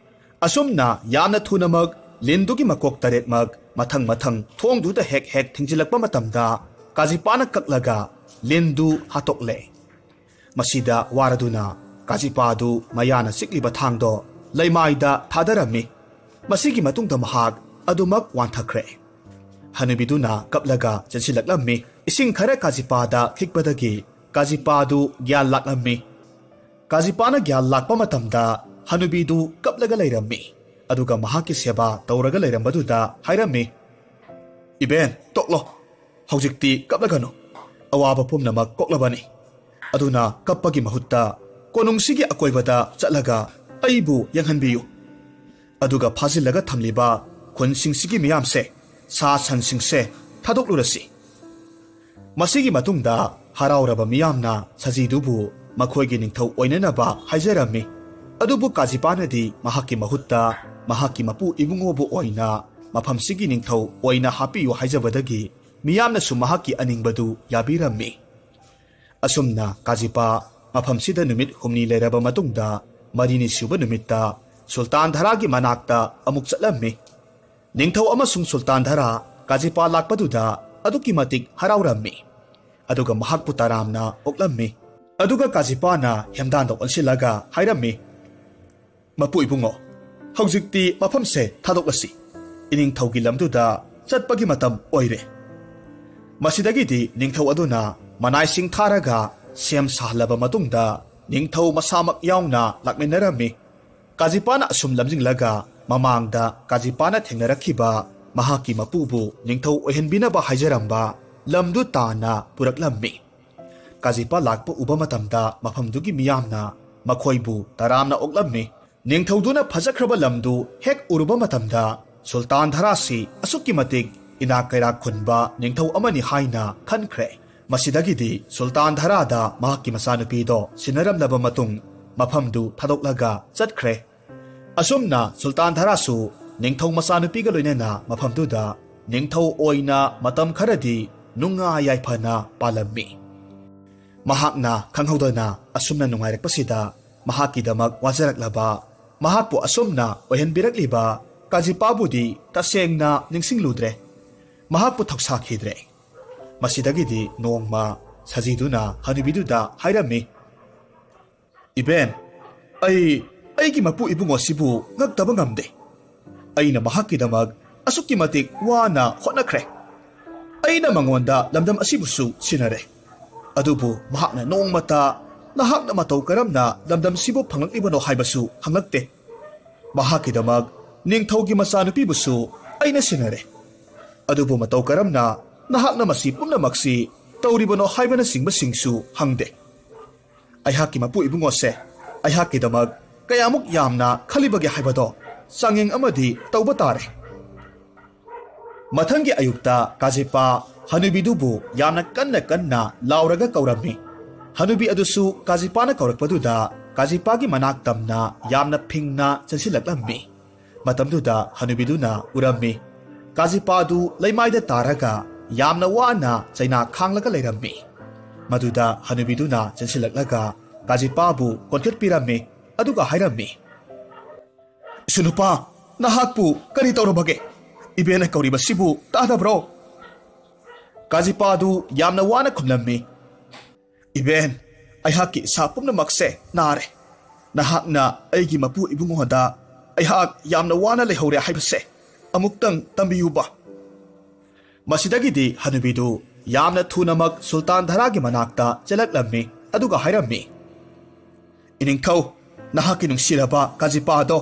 ꯑꯁꯨꯝꯅ ꯌꯥꯝꯅ ꯊꯨꯅꯃꯛ ꯂꯤꯟꯗꯨꯒꯤ ꯃꯀꯣꯛ ꯇꯔꯦꯠꯃꯛ ꯃꯊꯪ ꯃꯊꯪ ꯊꯣꯡꯗꯨꯗ ꯍꯦꯛ ꯍꯦꯛ ꯊꯤꯡꯖꯤꯜꯂꯛꯄ ꯃꯇꯝꯗ ꯀꯥꯖꯤꯄꯥꯅ ꯀꯛꯂꯒ ꯂꯤꯟꯗꯨ ꯍꯥꯠꯇꯣꯛꯂꯦ꯫ ꯃꯁꯤꯗ ꯋꯥꯔꯗꯨꯅ ꯀꯥꯖꯤꯄꯥꯗꯨ ꯃꯌꯥꯅ ꯆꯤꯛꯂꯤꯕ ꯊꯥꯡꯗꯣ ꯂꯩꯃꯥꯏꯗ ꯊꯥꯗꯔꯝꯃꯤ꯫ ꯃꯁꯤꯒꯤ ꯃꯇꯨꯡꯗ ꯃꯍꯥꯛ ꯑꯗꯨꯃꯛ ꯋꯥꯟꯊꯈ꯭ꯔꯦ꯫ ꯍꯅꯨꯕꯤꯗꯨꯅ ꯀꯞꯂꯒ ꯆꯦꯟꯁꯤꯜꯂꯛꯂꯝꯃꯤ꯫ ꯏꯁꯤꯡ ꯈꯔ ꯀꯥꯖꯤꯄꯥꯗ ꯈꯤꯛꯄꯗꯒꯤ ꯀꯥꯖꯤꯄꯥꯗꯨ ꯒ꯭ꯌꯥꯟ ꯂꯥꯛꯂꯝꯃꯤ꯫ ꯀꯥꯖꯤꯄꯥꯅ ꯒ꯭ꯌꯥꯟ ꯂꯥꯛꯄ ꯃꯇꯝꯗ ꯍꯅꯨꯕꯤꯗꯨ ꯀꯞꯂꯒ ꯂꯩꯔꯝꯃꯤ꯫ ꯑꯗꯨꯒ ꯃꯍꯥꯛꯀꯤ ꯁꯦꯕꯥ ꯇꯧꯔꯒ ꯂꯩꯔꯝꯕꯗꯨꯗ ꯍꯥꯏꯔꯝꯃꯤ, "ꯏꯕꯦꯟ, ꯇꯣꯛꯂꯣ꯫ ꯍꯧꯖꯤꯛꯇꯤ ꯀꯞꯂꯒꯅꯨ꯫ ꯑꯋꯥꯕ ꯄꯨꯝꯅꯃꯛ ꯀꯣꯛꯂꯕꯅꯤ꯫ ꯑꯗꯨꯅ ꯀꯞꯄꯒꯤ ꯃꯍꯨꯠꯇ ꯀꯣꯅꯨꯡꯁꯤꯒꯤ ꯑꯀꯣꯏꯕꯗ ꯆꯠꯂꯒ ꯑꯩꯕꯨ ꯌꯦꯡꯍꯟꯕꯤꯌꯨ꯫ ꯑꯗꯨꯒ ꯐꯥꯖꯤꯜꯂꯒ ꯊꯝꯂꯤꯕ ꯈꯨꯟꯁꯤꯡꯁꯤꯒꯤ ꯃꯤꯌꯥꯝꯁꯦ, ꯁꯥ ꯁꯟꯁꯤꯡꯁꯦ ꯊꯥꯗꯣꯛꯂꯨꯔꯁꯤ꯫ ꯃꯁꯤꯒꯤ ꯃꯇꯨꯡꯗ ꯍꯔꯥꯎꯔꯕ ꯃꯤꯌꯥꯝꯅ ꯁꯖꯤꯗꯨꯕꯨ ꯃꯈꯣꯏꯒꯤ ꯅꯤꯡꯊꯧ ꯑꯣꯏꯅꯅꯕ ꯍꯥꯏꯖꯔꯝꯃꯤ꯫ ꯑꯗꯨꯕꯨ ꯀꯥꯖꯤꯄꯥꯅꯗꯤ ꯃꯍꯥꯛꯀꯤ ꯃꯍꯨꯠꯇ ꯃꯍꯥꯛꯀꯤ ꯃꯄꯨ ꯏꯕꯨꯡꯉꯣꯕꯨ ꯑꯣꯏꯅ ꯃꯐꯝꯁꯤꯒꯤ ꯅꯤꯡꯊꯧ ꯑꯣꯏꯅ ꯍꯥꯞꯄꯤꯌꯨ ꯍꯥꯏꯖꯕꯗꯒꯤ ꯃꯤꯌꯥꯝꯅꯁꯨ ꯃꯍꯥꯛꯀꯤ ꯑꯅꯤꯡꯕꯗꯨ ꯌꯥꯕꯤꯔꯝꯃꯤ꯫ ꯑꯁꯨꯝꯅ ꯀꯥꯖꯤꯄꯥ ꯃꯐꯝꯁꯤꯗ ꯅꯨꯃꯤꯠ ꯍꯨꯝꯅꯤ ꯂꯩꯔꯕ ꯃꯇꯨꯡꯗ, ꯃꯔꯤꯅꯤ ꯁꯨꯕ ꯅꯨꯃꯤꯠꯇ ꯁꯨꯜꯇꯥꯟ ꯙꯔꯥꯒꯤ ꯃꯅꯥꯛꯇ ꯑꯃꯨꯛ ꯆꯠꯂꯝꯃꯤ꯫ ꯅꯤꯡꯊꯧ ꯑꯃꯁꯨꯡ ꯁꯨꯜꯇꯥꯟ ꯙꯔꯥ ꯀꯥꯖꯤꯄꯥ ꯂꯥꯛꯄꯗꯨꯗ ꯑꯗꯨꯛꯀꯤ ꯃꯇꯤꯛ ꯍꯔꯥꯎꯔꯝꯃꯤ꯫ ꯑꯗꯨꯒ ꯃꯍꯥꯛꯄꯨ ꯇꯔꯥꯝꯅ ꯑꯣꯛꯂꯝꯃꯤ꯫ ꯑꯗꯨꯒ ꯀꯥꯖꯤꯄꯥꯅ ꯍꯦꯝꯗꯥꯟꯗ ꯑꯣꯟꯁꯤꯜꯂꯒ ꯍꯥꯏꯔꯝꯃꯤ, "ꯃꯄꯨ ꯏꯕꯨꯡꯉꯣ, ꯍꯧꯖꯤꯛꯇꯤ ꯃꯐꯝꯁꯦ ꯊꯥꯗꯣꯛꯂꯁꯤ꯫ ꯏꯅꯤꯡꯊꯧꯒꯤ ꯂꯝꯗꯨꯗ ꯆꯠꯄꯒꯤ ꯃꯇꯝ ꯑꯣꯏꯔꯦ꯫" ꯃꯁꯤꯗꯒꯤꯗꯤ ꯅꯤꯡꯊꯧ ꯑꯗꯨꯅ ꯃꯅꯥꯏꯁꯤꯡ ꯊꯥꯔꯒ ꯁꯦꯝ ꯁꯥꯍꯜꯂꯕ ꯃꯇꯨꯡꯗ, ꯅꯤꯡꯊꯧ ꯃꯁꯥꯃꯛ ꯌꯥꯎꯅ ꯂꯥꯛꯃꯤꯟꯅꯔꯝꯃꯤ꯫ ꯀꯥꯖꯤꯄꯥꯅ ꯑꯁꯨꯝ ꯂꯝꯖꯤꯡꯂꯒ ꯃꯃꯥꯡꯗ ꯀꯥꯖꯤꯄꯥꯅ ꯊꯦꯡꯅꯔꯛꯈꯤꯕ ꯃꯍꯥꯛꯀꯤ ꯃꯄꯨꯕꯨ ꯅꯤꯡꯊꯧ ꯑꯣꯏꯍꯟꯕꯤꯅꯕ ꯍꯥꯏꯖꯔꯝꯕ ꯂꯝꯗꯨ ꯇꯥꯟꯅ ꯄꯨꯔꯛꯂꯝꯃꯤ꯫ ꯀꯥꯖꯤꯄꯥ ꯂꯥꯛꯄ ꯎꯕ ꯃꯇꯝꯗ ꯃꯐꯝꯗꯨꯒꯤ ꯃꯤꯌꯥꯝꯅ ꯃꯈꯣꯏꯕꯨ ꯇꯔꯥꯝꯅ ꯑꯣꯛꯂꯝꯃꯤ꯫ ꯅꯤꯡꯊꯧꯗꯨꯅ ꯐꯖꯈ꯭ꯔꯕ ꯂꯝꯗꯨ ꯍꯦꯛ ꯎꯔꯨꯕ ꯃꯇꯝꯗ, ꯁꯨꯜꯇꯥꯟ ꯙꯔꯥꯁꯤ ꯑꯁꯨꯛꯀꯤ ꯃꯇꯤꯛ ꯏꯅꯥꯛ ꯀꯩꯔꯥꯛ ꯈꯨꯟꯕ ꯅꯤꯡꯊꯧ ꯑꯃꯅꯤ ꯍꯥꯏꯅ ꯈꯟꯈ꯭ꯔꯦ꯫ ꯃꯁꯤꯗꯒꯤꯗꯤ ꯁꯨꯜꯇꯥꯟ ꯙꯔꯥꯗ ꯃꯍꯥꯛꯀꯤ ꯃꯆꯥꯅꯨꯄꯤꯗꯣ ꯁꯤꯟꯅꯔꯝꯂꯕ ꯃꯇꯨꯡ, ꯃꯐꯝꯗꯨ ꯊꯥꯗꯣꯛꯂꯒ ꯆꯠꯈ꯭ꯔꯦ꯫ ꯑꯁꯨꯝꯅ ꯁꯨꯜꯇꯥꯟ ꯙꯔꯥꯁꯨ ꯅꯤꯡꯊꯧ ꯃꯆꯥꯅꯨꯄꯤꯒ ꯂꯣꯏꯅꯅ ꯃꯐꯝꯗꯨꯗ ꯅꯤꯡꯊꯧ ꯑꯣꯏꯅ ꯃꯇꯝ ꯈꯔꯗꯤ ꯅꯨꯡꯉꯥꯏ ꯌꯥꯏꯐꯅ ꯄꯥꯜꯂꯝꯃꯤ꯫ ꯃꯍꯥꯛꯅ ꯈꯪꯍꯧꯗꯅ ꯑꯁꯨꯝꯅ ꯅꯨꯡꯉꯥꯏꯔꯛꯄꯁꯤꯗ, ꯃꯍꯥꯛꯀꯤꯗꯃꯛ ꯋꯥꯖꯔꯛꯂꯕ, ꯃꯍꯥꯛꯄꯨ ꯑꯁꯨꯝꯅ ꯑꯣꯏꯍꯟꯕꯤꯔꯛꯂꯤꯕ ꯀꯥꯖꯤꯄꯥꯕꯨꯗꯤ ꯇꯁꯦꯡꯅ ꯅꯤꯡꯁꯤꯡꯂꯨꯗ꯭ꯔꯦ꯫ ꯃꯍꯥꯛꯄꯨ ꯊꯧꯁꯥꯈꯤꯗ꯭ꯔꯦ꯫ ꯃꯁꯤꯗꯒꯤꯗꯤ ꯅꯣꯡꯃ ꯁꯖꯤꯗꯨꯅ ꯍꯅꯨꯕꯤꯗꯨꯗ ꯍꯥꯏꯔꯝꯃꯤ, "ꯏꯕꯦꯟ, ꯑꯩ ꯑꯩꯒꯤ ꯃꯄꯨ ꯏꯕꯨꯡꯉꯣꯁꯤꯕꯨ ꯉꯛꯇꯕ ꯉꯝꯗꯦ꯫ ꯑꯩꯅ ꯃꯍꯥꯛꯀꯤꯗꯃꯛ ꯑꯁꯨꯛꯀꯤ ꯃꯇꯤꯛ ꯋꯥꯅ ꯍꯣꯠꯅꯈ꯭ꯔꯦ꯫ ꯑꯩꯅ ꯃꯉꯣꯟꯗ ꯂꯝꯗꯝ ꯑꯁꯤꯕꯨꯁꯨ ꯁꯤꯟꯅꯔꯦ꯫ ꯑꯗꯨꯕꯨ ꯃꯍꯥꯛꯅ ꯅꯣꯡꯃꯇ ꯅꯍꯥꯛꯅ ꯃꯇꯧ ꯀꯔꯝꯅ ꯂꯝꯗꯝꯁꯤꯕꯨ ꯐꯪꯂꯛꯂꯤꯕꯅꯣ ꯍꯥꯏꯕꯁꯨ ꯍꯪꯂꯛꯇꯦ꯫ ꯃꯍꯥꯛꯀꯤꯗꯃꯛ ꯅꯤꯡꯊꯧꯒꯤ ꯃꯆꯥꯅꯨꯄꯤꯕꯨꯁꯨ ꯑꯩꯅ ꯁꯤꯟꯅꯔꯦ꯫ ꯑꯗꯨꯕꯨ ꯃꯇꯧ ꯀꯔꯝꯅ ꯅꯍꯥꯛꯅ ꯃꯁꯤ ꯄꯨꯝꯅꯃꯛꯁꯤ ꯇꯧꯔꯤꯕꯅꯣ ꯍꯥꯏꯕꯅꯆꯤꯡꯕꯁꯤꯡꯁꯨ ꯍꯪꯗꯦ꯫ ꯑꯩꯍꯥꯛꯀꯤ ꯃꯄꯨ ꯏꯕꯨꯡꯉꯣꯁꯦ ꯑꯩꯍꯥꯛꯀꯤꯗꯃꯛ ꯀꯌꯥꯃꯨꯛ ꯌꯥꯝꯅ ꯈꯜꯂꯤꯕꯒꯦ ꯍꯥꯏꯕꯗꯣ ꯆꯥꯡꯌꯦꯡ ꯑꯃꯗꯤ ꯇꯧꯕ ꯇꯥꯔꯦ꯫ ꯃꯊꯪꯒꯤ ꯑꯌꯨꯛꯇ ꯀꯥꯖꯤꯄꯥ ꯍꯅꯨꯕꯤꯗꯨꯕꯨ ꯌꯥꯝꯅ ꯀꯟꯅ ꯀꯟꯅ ꯂꯥꯎꯔꯒ ꯀꯧꯔꯝꯃꯤ꯫ ꯍꯅꯨꯕꯤ ꯑꯗꯨꯁꯨ ꯀꯥꯖꯤꯄꯥꯅ ꯀꯧꯔꯛꯄꯗꯨꯗ ꯀꯥꯖꯤꯄꯥꯒꯤ ꯃꯅꯥꯛ ꯇꯝꯅ ꯌꯥꯝꯅ ꯐꯤꯡꯅ ꯆꯪꯁꯤꯜꯂꯛꯂꯝꯃꯤ꯫ ꯃꯇꯝꯗꯨꯗ ꯍꯅꯨꯕꯤꯗꯨꯅ ꯎꯔꯝꯃꯤ꯫ ꯀꯥꯖꯤꯄꯥꯗꯨ ꯂꯩꯃꯥꯏꯗ ꯇꯥꯔꯒ ꯌꯥꯝꯅ ꯋꯥꯅ ꯆꯩꯅꯥ ꯈꯥꯡꯂꯒ ꯂꯩꯔꯝꯃꯤ꯫ ꯃꯗꯨꯗ ꯍꯅꯨꯕꯤꯗꯨꯅ ꯆꯪꯁꯤꯜꯂꯛꯂꯒ ꯀꯥꯖꯤꯄꯥꯕꯨ ꯀꯣꯟꯈꯠꯄꯤꯔꯝꯃꯤ꯫ ꯑꯗꯨꯒ ꯍꯥꯏꯔꯝꯃꯤ, "ꯏꯁꯨ ꯅꯨꯄꯥ, ꯅꯍꯥꯛꯄꯨ ꯀꯔꯤ ꯇꯧꯔꯕꯒꯦ? ꯏꯕꯦꯟꯅ ꯀꯧꯔꯤꯕꯁꯤꯕꯨ ꯇꯥꯗꯕ꯭ꯔꯣ?" ꯀꯥꯖꯤꯄꯥꯗꯨ ꯌꯥꯝꯅ ꯋꯥꯅ ꯈꯨꯝꯂꯝꯃꯤ, "ꯏꯕꯦꯟ, ꯑꯩꯍꯥꯛꯀꯤ ꯏꯁꯥ ꯄꯨꯝꯅꯃꯛꯁꯦ ꯅꯥꯔꯦ꯫ ꯅꯍꯥꯛꯅ ꯑꯩꯒꯤ ꯃꯄꯨ ꯏꯕꯨꯡꯉꯣꯗ ꯑꯩꯍꯥꯛ ꯌꯥꯝꯅ ꯋꯥꯅ ꯂꯩꯍꯧꯔꯦ ꯍꯥꯏꯕꯁꯦ ꯑꯃꯨꯛꯇꯪ ꯇꯝꯕꯤꯌꯨꯕ꯫" ꯃꯁꯤꯗꯒꯤꯗꯤ ꯍꯅꯨꯕꯤꯗꯨ ꯌꯥꯝꯅ ꯊꯨꯅꯃꯛ ꯁꯨꯜꯇꯥꯟ ꯙꯔꯥꯒꯤ ꯃꯅꯥꯛꯇ ꯆꯦꯜꯂꯛꯂꯝꯃꯤ꯫ ꯑꯗꯨꯒ ꯍꯥꯏꯔꯝꯃꯤ, "ꯏꯅꯤꯡꯊꯧ, ꯅꯍꯥꯛꯀꯤ ꯅꯨꯡꯁꯤꯔꯕ ꯀꯥꯖꯤꯄꯥꯗꯣ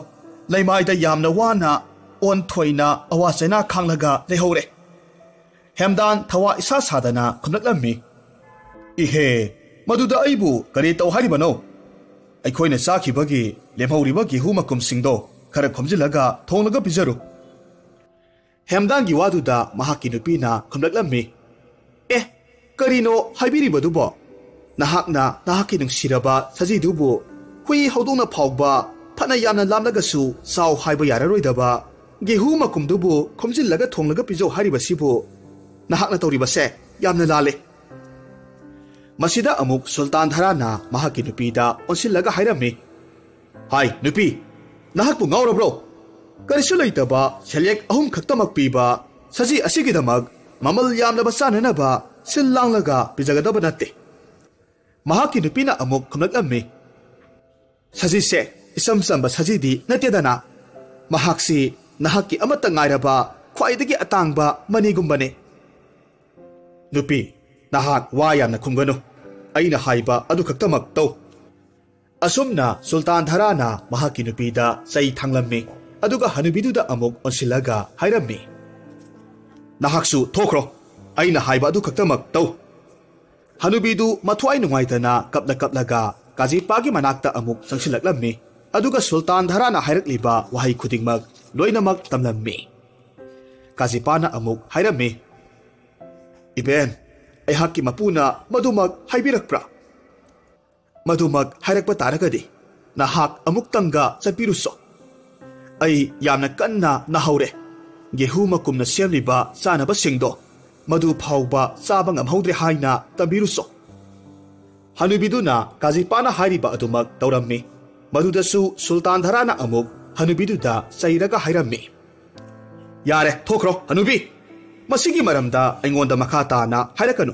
ꯂꯩꯃꯥꯏꯗ ꯌꯥꯝꯅ ꯋꯥꯅ ꯑꯣꯟꯊꯣꯏꯅ ꯑꯋꯥ ꯆꯩꯅꯥ ꯈꯥꯡꯂꯒ ꯂꯩꯍꯧꯔꯦ꯫" ꯍꯦꯝꯗꯥꯟ ꯊꯋꯥ ꯏꯁꯥ ꯁꯥꯗꯅ ꯈꯨꯝꯂꯛꯂꯝꯃꯤ, "ꯏꯍꯦ, ꯃꯗꯨꯗ ꯑꯩꯕꯨ ꯀꯔꯤ ꯇꯧ ꯍꯥꯏꯔꯤꯕꯅꯣ? ꯑꯩꯈꯣꯏꯅ ꯆꯥꯈꯤꯕꯒꯤ ꯂꯦꯝꯍꯧꯔꯤꯕ ꯒꯦꯍꯨ ꯃꯀꯨꯝꯁꯤꯡꯗꯣ ꯈꯔ ꯈꯣꯝꯖꯤꯜꯂꯒ ꯊꯣꯡꯂꯒ ꯄꯤꯖꯔꯨ꯫" ꯍꯦꯝꯗꯥꯟꯒꯤ ꯋꯥꯗꯨꯗ ꯃꯍꯥꯛꯀꯤ ꯅꯨꯄꯤꯅ ꯈꯨꯝꯂꯛꯂꯝꯃꯤ, "ꯑꯦ, ꯀꯔꯤꯅꯣ ꯍꯥꯏꯕꯤꯔꯤꯕꯗꯨꯕꯣ? ꯅꯍꯥꯛꯅ ꯅꯍꯥꯛꯀꯤ ꯅꯨꯡꯁꯤꯔꯕ ꯁꯖꯤꯗꯨꯕꯨ ꯍꯨꯏ ꯍꯧꯗꯣꯡꯅ ꯐꯥꯎꯕ ꯐꯅ ꯌꯥꯝꯅ ꯂꯥꯝꯂꯒꯁꯨ ꯆꯥꯎ ꯍꯥꯏꯕ ꯌꯥꯔꯔꯣꯏꯗꯕ ꯒꯦꯍꯨ ꯃꯀꯨꯝꯗꯨꯕꯨ ꯈꯣꯝꯖꯤꯜꯂꯒ ꯊꯣꯡꯂꯒ ꯄꯤꯖꯧ ꯍꯥꯏꯔꯤꯕꯁꯤꯕꯨ ꯅꯍꯥꯛꯅ ꯇꯧꯔꯤꯕꯁꯦ ꯌꯥꯝꯅ ꯂꯥꯜꯂꯦ꯫" ꯃꯁꯤꯗ ꯑꯃꯨꯛ ꯁꯨꯜꯇꯥꯟ ꯙꯔꯥꯅ ꯃꯍꯥꯛꯀꯤ ꯅꯨꯄꯤꯗ ꯑꯣꯟꯁꯤꯜꯂꯒ ꯍꯥꯏꯔꯝꯃꯤ, "ꯍꯥꯏ ꯅꯨꯄꯤ, ꯅꯍꯥꯛꯄꯨ ꯉꯥꯎꯔꯕ꯭ꯔꯣ? ꯀꯔꯤꯁꯨ ꯂꯩꯇꯕ ꯁꯦꯜꯌꯦꯛ ꯑꯍꯨꯝ ꯈꯛꯇꯃꯛ ꯄꯤꯕ ꯁꯖꯤ ꯑꯁꯤꯒꯤꯗꯃꯛ ꯃꯃꯜ ꯌꯥꯝꯂꯕ ꯆꯥꯅꯅꯕ ꯁꯤꯜ ꯂꯥꯡꯂꯒ ꯄꯤꯖꯒꯗꯕ ꯅꯠꯇꯦ꯫" ꯃꯍꯥꯛꯀꯤ ꯅꯨꯄꯤꯅ ꯑꯃꯨꯛ ꯈꯨꯝꯂꯛꯂꯝꯃꯤ, "ꯁꯖꯤꯁꯦ ꯏꯆꯝ ꯆꯝꯕ ꯁꯖꯤꯗꯤ ꯅꯠꯇꯦꯗꯅ꯫ ꯃꯍꯥꯛꯁꯤ ꯅꯍꯥꯛꯀꯤ ꯑꯃꯠꯇ ꯉꯥꯏꯔꯕ ꯈ꯭ꯋꯥꯏꯗꯒꯤ ꯑꯇꯥꯡꯕ ꯃꯅꯤꯒꯨꯝꯕꯅꯤ꯫" ꯅꯨꯄꯤ, ꯅꯍꯥꯛ ꯋꯥ ꯌꯥꯝꯅ ꯈꯨꯝꯒꯅꯨ꯫ ꯑꯩꯅ ꯍꯥꯏꯕ ꯑꯗꯨ ꯈꯛꯇꯃꯛ ꯇꯧ꯫ ꯑꯁꯨꯝꯅ ꯁꯨꯜꯇꯥꯟ ꯙꯔꯥꯅ ꯃꯍꯥꯛꯀꯤ ꯅꯨꯄꯤꯗ ꯆꯩ ꯊꯥꯡꯂꯝꯃꯤ, ꯑꯗꯨꯒ ꯍꯅꯨꯕꯤꯗꯨꯗ ꯑꯃꯨꯛ ꯑꯣꯟꯁꯤꯜꯂꯒ ꯍꯥꯏꯔꯝꯃꯤ, "ꯅꯍꯥꯛꯁꯨ ꯊꯣꯛꯈ꯭ꯔꯣ꯫ ꯑꯩꯅ ꯍꯥꯏꯕ ꯑꯗꯨ ꯈꯛꯇꯃꯛ ꯇꯧ꯫ ꯍꯅꯨꯕꯤꯗꯨ ꯃꯊ꯭ꯋꯥꯏ ꯅꯨꯡꯉꯥꯏꯇꯅ ꯀꯞꯂ ꯀꯞꯂꯒ ꯀꯥꯖꯤꯄꯥꯒꯤ ꯃꯅꯥꯛꯇ ꯑꯃꯨꯛ ꯆꯪꯁꯤꯜꯂꯛꯂꯝꯃꯤ꯫ ꯑꯗꯨꯒ ꯁꯨꯜꯇꯥꯟ ꯙꯔꯥꯅ ꯍꯥꯏꯔꯛꯂꯤꯕ ꯋꯥꯍꯩ ꯈꯨꯗꯤꯡꯃꯛ ꯂꯣꯏꯅꯃꯛ ꯇꯝꯂꯝꯃꯤ꯫ ꯀꯥꯖꯤꯄꯥꯅ ꯑꯃꯨꯛ ꯍꯥꯏꯔꯝꯃꯤ, "ꯏꯕꯦꯟ, ꯑꯩꯍꯥꯛꯀꯤ ꯃꯄꯨꯅ ꯃꯗꯨꯃꯛ ꯍꯥꯏꯕꯤꯔꯛꯄ꯭ꯔꯥ? ꯃꯗꯨꯃꯛ ꯍꯥꯏꯔꯛꯄ ꯇꯥꯔꯒꯗꯤ ꯅꯍꯥꯛ ꯑꯃꯨꯛꯇꯪꯒ ꯆꯠꯄꯤꯔꯨꯁꯣ꯫ ꯑꯩ ꯌꯥꯝꯅ ꯀꯟꯅ ꯅꯥꯍꯧꯔꯦ꯫ ꯒꯦꯍꯨ ꯃꯀꯨꯝꯅ ꯁꯦꯝꯂꯤꯕ ꯆꯥꯅꯕꯁꯤꯡꯗꯣ ꯃꯗꯨ ꯐꯥꯎꯕ ꯆꯥꯕ ꯉꯝꯍꯧꯗ꯭ꯔꯦ ꯍꯥꯏꯅ ꯇꯝꯕꯤꯔꯨꯁꯣ"꯫ ꯍꯅꯨꯕꯤꯗꯨꯅ ꯀꯥꯖꯤꯄꯥꯅ ꯍꯥꯏꯔꯤꯕ ꯑꯗꯨꯃꯛ ꯇꯧꯔꯝꯃꯤ꯫ ꯃꯗꯨꯗꯁꯨ ꯁꯨꯜꯇꯥꯟ ꯙꯔꯥꯅ ꯑꯃꯨꯛ ꯍꯅꯨꯕꯤꯗꯨꯗ ꯆꯩꯔꯒ ꯍꯥꯏꯔꯝꯃꯤ, "ꯌꯥꯔꯦ, ꯊꯣꯛꯈ꯭ꯔꯣ, ꯍꯅꯨꯕꯤ꯫ ꯃꯁꯤꯒꯤ ꯃꯔꯝꯗ ꯑꯩꯉꯣꯟꯗ ꯃꯈꯥ ꯇꯥꯅ ꯍꯥꯏꯔꯛꯀꯅꯨ꯫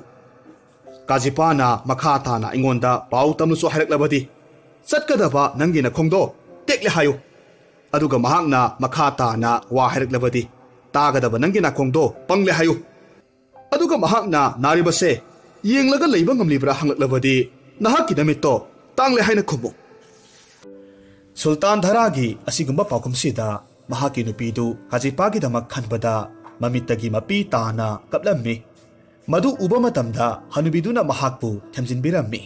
ꯀꯥꯖꯤꯄꯥꯅ ꯃꯈꯥ ꯇꯥꯅ ꯑꯩꯉꯣꯟꯗ ꯄꯥꯎ ꯇꯝꯂꯨꯁꯨ ꯍꯥꯏꯔꯛꯂꯕꯗꯤ, ꯆꯠꯀꯗꯕ ꯅꯪꯒꯤ ꯅꯈꯣꯡꯗꯣ ꯇꯦꯛꯂꯦ ꯍꯥꯏꯌꯨ꯫ ꯑꯗꯨꯒ ꯃꯍꯥꯛꯅ ꯃꯈꯥ ꯇꯥꯅ ꯋꯥ ꯍꯥꯏꯔꯛꯂꯕꯗꯤ, ꯇꯥꯒꯗꯕ ꯅꯪꯒꯤ ꯅꯥꯀꯣꯡꯗꯣ ꯄꯪꯂꯦ ꯍꯥꯏꯌꯨ꯫ ꯑꯗꯨꯒ ꯃꯍꯥꯛꯅ ꯅꯥꯔꯤꯕꯁꯦ ꯌꯦꯡꯂꯒ ꯂꯩꯕ ꯉꯝꯂꯤꯕ꯭ꯔꯥ ꯍꯪꯂꯛꯂꯕꯗꯤ, ꯅꯍꯥꯛꯀꯤ ꯅꯃꯤꯠꯇꯣ ꯇꯥꯡꯂꯦ ꯍꯥꯏꯅ ꯈꯨꯝꯃꯨ"꯫ ꯁꯨꯜꯇꯥꯟ ꯙꯔꯥꯒꯤ ꯑꯁꯤꯒꯨꯝꯕ ꯄꯥꯎꯈꯨꯝꯁꯤꯗ ꯃꯍꯥꯛꯀꯤ ꯅꯨꯄꯤꯗꯨ ꯀꯥꯖꯤꯄꯥꯒꯤꯗꯃꯛ ꯈꯟꯕꯗ ꯃꯃꯤꯠꯇꯒꯤ ꯃꯄꯤ ꯇꯥꯅ ꯀꯞꯂꯝꯃꯤ꯫ ꯃꯗꯨ ꯎꯕ ꯃꯇꯝꯗ ꯍꯅꯨꯕꯤꯗꯨꯅ ꯃꯍꯥꯛꯄꯨ ꯊꯦꯝꯖꯤꯟꯕꯤꯔꯝꯃꯤ꯫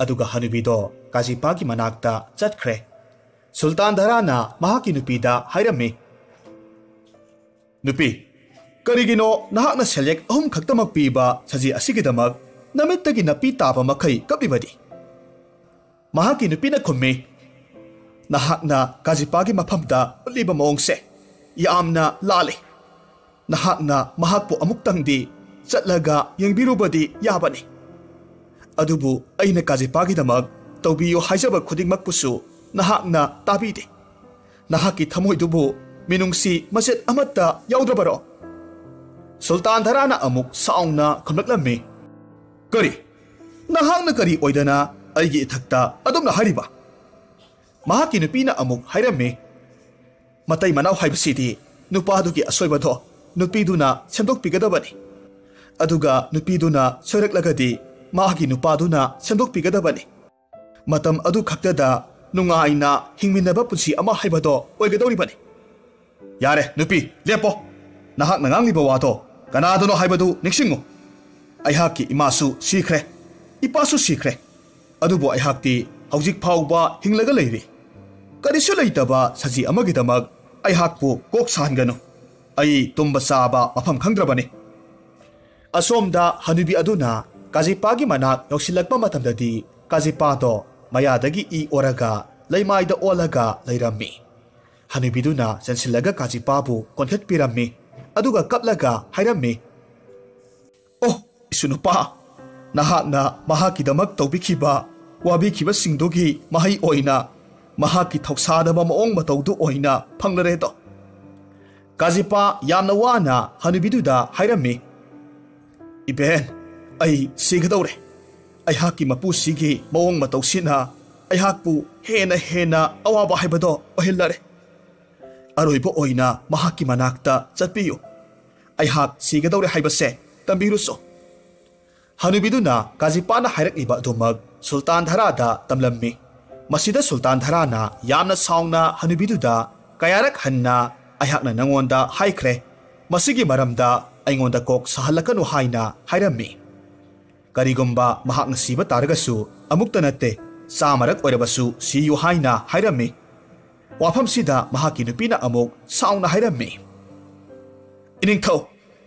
ꯑꯗꯨꯒ ꯍꯅꯨꯕꯤꯗꯣ ꯀꯥꯖꯤꯄꯥꯒꯤ ꯃꯅꯥꯛꯇ ꯆꯠꯈ꯭ꯔꯦ꯫ ꯁꯨꯜꯇꯥꯟ ꯙꯔꯥꯅ ꯃꯍꯥꯛꯀꯤ ꯅꯨꯄꯤꯗ ꯍꯥꯏꯔꯝꯃꯤ, "ꯅꯨꯄꯤ, ꯀꯔꯤꯒꯤꯅꯣ ꯅꯍꯥꯛꯅ ꯁꯦꯜꯌꯦꯛ ꯑꯍꯨꯝ ꯈꯛꯇꯃꯛ ꯄꯤꯕ ꯁꯖꯤ ꯑꯁꯤꯒꯤꯗꯃꯛ ꯅꯃꯤꯠꯇꯒꯤ ꯅꯥꯄꯤ ꯇꯥꯕ ꯃꯈꯩ ꯀꯞꯂꯤꯕꯗꯤ?" ꯃꯍꯥꯛꯀꯤ ꯅꯨꯄꯤꯅ ꯈꯨꯝꯃꯤ, "ꯅꯍꯥꯛꯅ ꯀꯥꯖꯤꯄꯥꯒꯤ ꯃꯐꯝꯗ ꯎꯠꯂꯤꯕ ꯃꯑꯣꯡꯁꯦ ꯌꯥꯝꯅ ꯂꯥꯜꯂꯤ꯫ ꯅꯍꯥꯛꯅ ꯃꯍꯥꯛꯄꯨ ꯑꯃꯨꯛꯇꯪꯗꯤ ꯆꯠꯂꯒ ꯌꯦꯡꯕꯤꯔꯨꯕꯗꯤ ꯌꯥꯕꯅꯤ꯫ ꯑꯗꯨꯕꯨ ꯑꯩꯅ ꯀꯥꯖꯤꯄꯥꯒꯤꯗꯃꯛ ꯇꯧꯕꯤꯌꯨ ꯍꯥꯏꯖꯕ ꯈꯨꯗꯤꯡꯃꯛꯄꯨꯁꯨ ꯅꯍꯥꯛꯅ ꯇꯥꯕꯤꯗꯦ꯫ ꯅꯍꯥꯛꯀꯤ ꯊꯃꯣꯏꯗꯨꯕꯨ ꯃꯤꯅꯨꯡꯁꯤ ꯃꯆꯦꯠ ꯑꯃꯠꯇ ꯌꯥꯎꯗ꯭ꯔꯕꯔꯣ?" ꯁꯨꯜꯇꯥꯟ ꯙꯔꯥꯅ ꯑꯃꯨꯛ ꯁꯥꯎꯅ ꯈꯨꯝꯂꯛꯂꯝꯃꯤ, "ꯀꯔꯤ? ꯅꯍꯥꯛꯅ ꯀꯔꯤ ꯑꯣꯏꯗꯅ ꯑꯩꯒꯤ ꯏꯊꯛꯇ ꯑꯗꯨꯝꯅ ꯍꯥꯏꯔꯤꯕ?" ꯃꯍꯥꯛꯀꯤ ꯅꯨꯄꯤꯅ ꯑꯃꯨꯛ ꯍꯥꯏꯔꯝꯃꯤ, "ꯃꯇꯩ ꯃꯅꯥꯎ ꯍꯥꯏꯕꯁꯤꯗꯤ ꯅꯨꯄꯥꯗꯨꯒꯤ ꯑꯁꯣꯏꯕꯗꯣ ꯅꯨꯄꯤꯗꯨꯅ ꯁꯦꯝꯗꯣꯛꯄꯤꯒꯗꯕꯅꯤ꯫ ꯑꯗꯨꯒ ꯅꯨꯄꯤꯗꯨꯅ ꯁꯣꯏꯔꯛꯂꯒꯗꯤ ꯃꯥꯒꯤ ꯅꯨꯄꯥꯗꯨꯅ ꯁꯦꯝꯗꯣꯛꯄꯤꯒꯗꯕꯅꯤ꯫ ꯃꯇꯝ ꯑꯗꯨ ꯈꯛꯇꯗ ꯅꯨꯡꯉꯥꯏꯅ ꯍꯤꯡꯃꯤꯟꯅꯕ ꯄꯨꯟꯁꯤ ꯑꯃ ꯍꯥꯏꯕꯗꯣ ꯑꯣꯏꯒꯗꯧꯔꯤꯕꯅꯤ꯫ ꯌꯥꯔꯦ, ꯅꯨꯄꯤ, ꯂꯦꯞꯄꯣ꯫ ꯅꯍꯥꯛꯅ ꯉꯥꯡꯂꯤꯕ ꯋꯥꯗꯣ ꯀꯅꯥꯗꯅꯣ ꯍꯥꯏꯕꯗꯨ ꯅꯤꯡꯁꯤꯡꯉꯨ꯫ ꯑꯩꯍꯥꯛꯀꯤ ꯏꯃꯥꯁꯨ ꯁꯤꯈ꯭ꯔꯦ, ꯏꯄꯥꯁꯨ ꯁꯤꯈ꯭ꯔꯦ, ꯑꯗꯨꯕꯨ ꯑꯩꯍꯥꯛꯇꯤ ꯍꯧꯖꯤꯛ ꯐꯥꯎꯕ ꯍꯤꯡꯂꯒ ꯂꯩꯔꯤ꯫ ꯀꯔꯤꯁꯨ ꯂꯩꯇꯕ ꯁꯖꯤ ꯑꯃꯒꯤꯗꯃꯛ ꯑꯩꯍꯥꯛꯄꯨ ꯀꯣꯛ ꯁꯥꯍꯟꯒꯅꯨ꯫ ꯑꯩ ꯇꯨꯝꯕ ꯆꯥꯕ ꯃꯐꯝ ꯈꯪꯗ꯭ꯔꯕꯅꯤ꯫ ꯑꯁꯣꯝꯗ ꯍꯅꯨꯕꯤ ꯑꯗꯨꯅ ꯀꯥꯖꯤꯄꯥꯒꯤ ꯃꯅꯥꯛ ꯌꯧꯁꯤꯜꯂꯛꯄ ꯃꯇꯝꯗꯗꯤ, ꯀꯥꯖꯤꯄꯥꯗꯣ ꯃꯌꯥꯗꯒꯤ ꯏ ꯑꯣꯔꯒ ꯂꯩꯃꯥꯏꯗ ꯑꯣꯜꯂꯒ ꯂꯩꯔꯝꯃꯤ꯫ ꯍꯅꯨꯕꯤꯗꯨꯅ ꯆꯦꯟꯁꯤꯜꯂꯒ ꯀꯥꯖꯤꯄꯥꯕꯨ ꯀꯣꯟꯈꯠꯄꯤꯔꯝꯃꯤ, ꯑꯗꯨꯒ ꯀꯞꯂꯒ ꯍꯥꯏꯔꯝꯃꯤ, "ꯑꯣ, ꯏꯁꯨ ꯅꯨꯄꯥ, ꯅꯍꯥꯛꯅ ꯃꯍꯥꯛꯀꯤꯗꯃꯛ ꯇꯧꯕꯤꯈꯤꯕ, ꯋꯥꯕꯤꯈꯤꯕꯁꯤꯡꯗꯨꯒꯤ ꯃꯍꯩ ꯑꯣꯏꯅ ꯃꯍꯥꯛꯀꯤ ꯊꯧꯁꯥꯗꯕ ꯃꯑꯣꯡ ꯃꯇꯧꯗꯨ ꯑꯣꯏꯅ ꯐꯪꯂꯔꯦꯗꯣ꯫" ꯀꯥꯖꯤꯄꯥ ꯌꯥꯝꯅ ꯋꯥꯅ ꯍꯅꯨꯕꯤꯗꯨꯗ ꯍꯥꯏꯔꯝꯃꯤ, "ꯏꯕꯦꯟ, ꯑꯩ ꯁꯤꯒꯗꯧꯔꯦ꯫ ꯑꯩꯍꯥꯛꯀꯤ ꯃꯄꯨꯁꯤꯒꯤ ꯃꯑꯣꯡ ꯃꯇꯧꯁꯤꯅ ꯑꯩꯍꯥꯛꯄꯨ ꯍꯦꯟꯅ ꯍꯦꯟꯅ ꯑꯋꯥꯕ ꯍꯥꯏꯕꯗꯣ ꯑꯣꯏꯍꯜꯂꯔꯦ꯫ ꯑꯔꯣꯏꯕ ꯑꯣꯏꯅ ꯃꯍꯥꯛꯀꯤ ꯃꯅꯥꯛꯇ ꯆꯠꯄꯤꯌꯨ꯫ ꯑꯩꯍꯥꯛ ꯁꯤꯒꯗꯧꯔꯦ ꯍꯥꯏꯕꯁꯦ ꯇꯝꯕꯤꯔꯨꯁꯣ꯫" ꯍꯅꯨꯕꯤꯗꯨꯅ ꯀꯥꯖꯤꯄꯥꯅ ꯍꯥꯏꯔꯛꯂꯤꯕ ꯑꯗꯨꯃꯛ ꯁꯨꯜꯇꯥꯟ ꯙꯔꯥꯗ ꯇꯝꯂꯝꯃꯤ꯫ ꯃꯁꯤꯗ ꯁꯨꯜꯇꯥꯟ ꯙꯔꯥꯅ ꯌꯥꯝꯅ ꯁꯥꯎꯅ ꯍꯅꯨꯕꯤꯗꯨꯗ, "ꯀꯌꯥꯔꯛ ꯍꯟꯅ ꯑꯩꯍꯥꯛꯅ ꯅꯉꯣꯟꯗ ꯍꯥꯏꯈ꯭ꯔꯦ, ꯃꯁꯤꯒꯤ ꯃꯔꯝꯗ ꯑꯩꯉꯣꯟꯗ ꯀꯣꯛ ꯁꯥꯍꯜꯂꯛꯀꯅꯨ" ꯍꯥꯏꯅ ꯍꯥꯏꯔꯝꯃꯤ꯫ "ꯀꯔꯤꯒꯨꯝꯕ ꯃꯍꯥꯛꯅ ꯁꯤꯕ ꯇꯥꯔꯒꯁꯨ ꯑꯃꯨꯛꯇ ꯅꯠꯇꯦ, ꯆꯥꯝꯃꯔꯛ ꯑꯣꯏꯔꯕꯁꯨ ꯁꯤꯌꯨ" ꯍꯥꯏꯅ ꯍꯥꯏꯔꯝꯃꯤ꯫ ꯋꯥꯐꯝꯁꯤꯗ ꯃꯍꯥꯛꯀꯤ ꯅꯨꯄꯤꯅ ꯑꯃꯨꯛ ꯁꯥꯎꯅ ꯍꯥꯏꯔꯝꯃꯤ, "ꯏꯅꯤꯡꯊꯧ,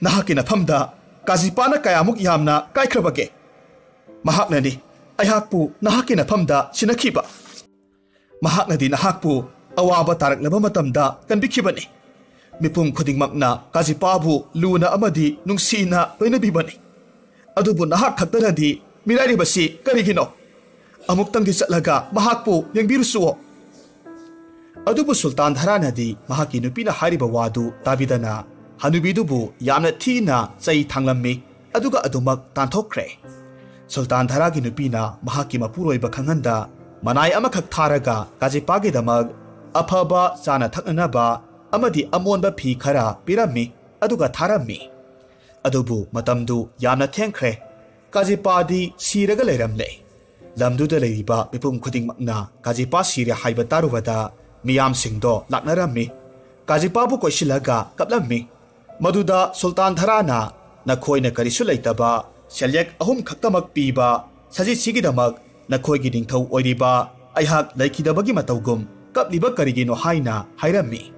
ꯅꯍꯥꯛꯀꯤ ꯅꯐꯝꯗ ꯀꯥꯖꯤꯄꯥꯅ ꯀꯌꯥꯃꯨꯛ ꯌꯥꯝꯅ ꯀꯥꯏꯈ꯭ꯔꯕꯒꯦ? ꯃꯍꯥꯛꯅꯅꯤ ꯑꯩꯍꯥꯛꯄꯨ ꯅꯍꯥꯛꯀꯤ ꯅꯐꯝꯗ ꯁꯤꯟꯅꯈꯤꯕ꯫ ꯃꯍꯥꯛꯅꯗꯤ ꯅꯍꯥꯛꯄꯨ ꯑꯋꯥꯕ ꯇꯥꯔꯛꯂꯕ ꯃꯇꯝꯗ ꯀꯟꯕꯤꯈꯤꯕꯅꯤ꯫ ꯃꯤꯄꯨꯝ ꯈꯨꯗꯤꯡꯃꯛꯅ ꯀꯥꯖꯤꯄꯥꯕꯨ ꯂꯨꯅ ꯑꯃꯗꯤ ꯅꯨꯡꯁꯤꯅ ꯂꯣꯏꯅꯕꯤꯕꯅꯤ꯫ ꯑꯗꯨꯕꯨ ꯅꯍꯥꯛ ꯈꯛꯇꯅꯗꯤ ꯃꯤꯔꯥꯏꯔꯤꯕꯁꯤ ꯀꯔꯤꯒꯤꯅꯣ? ꯑꯃꯨꯛꯇꯪꯗꯤ ꯆꯠꯂꯒ ꯃꯍꯥꯛꯄꯨ ꯌꯦꯡꯕꯤꯔꯨꯆꯨꯑꯣ꯫" ꯑꯗꯨꯕꯨ ꯁꯨꯜꯇꯥꯟ ꯙꯔꯥꯅꯗꯤ ꯃꯍꯥꯛꯀꯤ ꯅꯨꯄꯤꯅ ꯍꯥꯏꯔꯤꯕ ꯋꯥꯗꯨ ꯇꯥꯕꯤꯗꯅ, ꯍꯅꯨꯕꯤꯗꯨꯕꯨ ꯌꯥꯝꯅ ꯊꯤꯅ ꯆꯩ ꯊꯥꯡꯂꯝꯃꯤ, ꯑꯗꯨꯒ ꯑꯗꯨꯃꯛ ꯇꯥꯟꯊꯣꯛꯈ꯭ꯔꯦ꯫ ꯁꯨꯜꯇꯥꯟ ꯙꯔꯥꯒꯤ ꯅꯨꯄꯤꯅ ꯃꯍꯥꯛꯀꯤ ꯃꯄꯨꯔꯣꯏꯕ ꯈꯪꯍꯟꯗ, ꯃꯅꯥꯏ ꯑꯃꯈꯛ ꯊꯥꯔꯒ ꯀꯥꯖꯤꯄꯥꯒꯤꯗꯃꯛ ꯑꯐꯕ ꯆꯥꯅ ꯊꯛꯅꯅꯕ ꯑꯃꯗꯤ ꯑꯃꯣꯟꯕ ꯐꯤ ꯈꯔ ꯄꯤꯔꯝꯃꯤ, ꯑꯗꯨꯒ ꯊꯥꯔꯝꯃꯤ꯫ ꯑꯗꯨꯕꯨ ꯃꯇꯝꯗꯨ ꯌꯥꯝꯅ ꯊꯦꯡꯈ꯭ꯔꯦ꯫ ꯀꯥꯖꯤꯄꯥꯗꯤ ꯁꯤꯔꯒ ꯂꯩꯔꯝꯂꯦ꯫ ꯂꯝꯗꯨꯗ ꯂꯩꯔꯤꯕ ꯃꯤꯄꯨꯝ ꯈꯨꯗꯤꯡꯃꯛꯅ ꯀꯥꯖꯤꯄꯥ ꯁꯤꯔꯦ ꯍꯥꯏꯕ ꯇꯥꯔꯨꯕꯗ ꯃꯤꯌꯥꯝꯁꯤꯡꯗꯣ ꯂꯥꯛꯅꯔꯝꯃꯤ꯫ ꯀꯥꯖꯤꯄꯥꯕꯨ ꯀꯣꯏꯁꯤꯜꯂꯒ ꯀꯞꯂꯝꯃꯤ꯫ ꯃꯗꯨꯗ ꯁꯨꯜꯇꯥꯟ ꯙꯔꯥꯅ, "ꯅꯈꯣꯏꯅ ꯀꯔꯤꯁꯨ ꯂꯩꯇꯕ ꯁꯦꯜꯌꯦꯛ ꯑꯍꯨꯝ ꯈꯛꯇꯃꯛ ꯄꯤꯕ ꯁꯖꯤꯠꯁꯤꯒꯤꯗꯃꯛ ꯅꯈꯣꯏꯒꯤ ꯅꯤꯡꯊꯧ ꯑꯣꯏꯔꯤꯕ ꯑꯩꯍꯥꯛ ꯂꯩꯈꯤꯗꯕꯒꯤ ꯃꯇꯧꯒꯨꯝ ꯀꯞꯂꯤꯕ ꯀꯔꯤꯒꯤꯅꯣ?" ꯍꯥꯏꯅ ꯍꯥꯏꯔꯝꯃꯤ꯫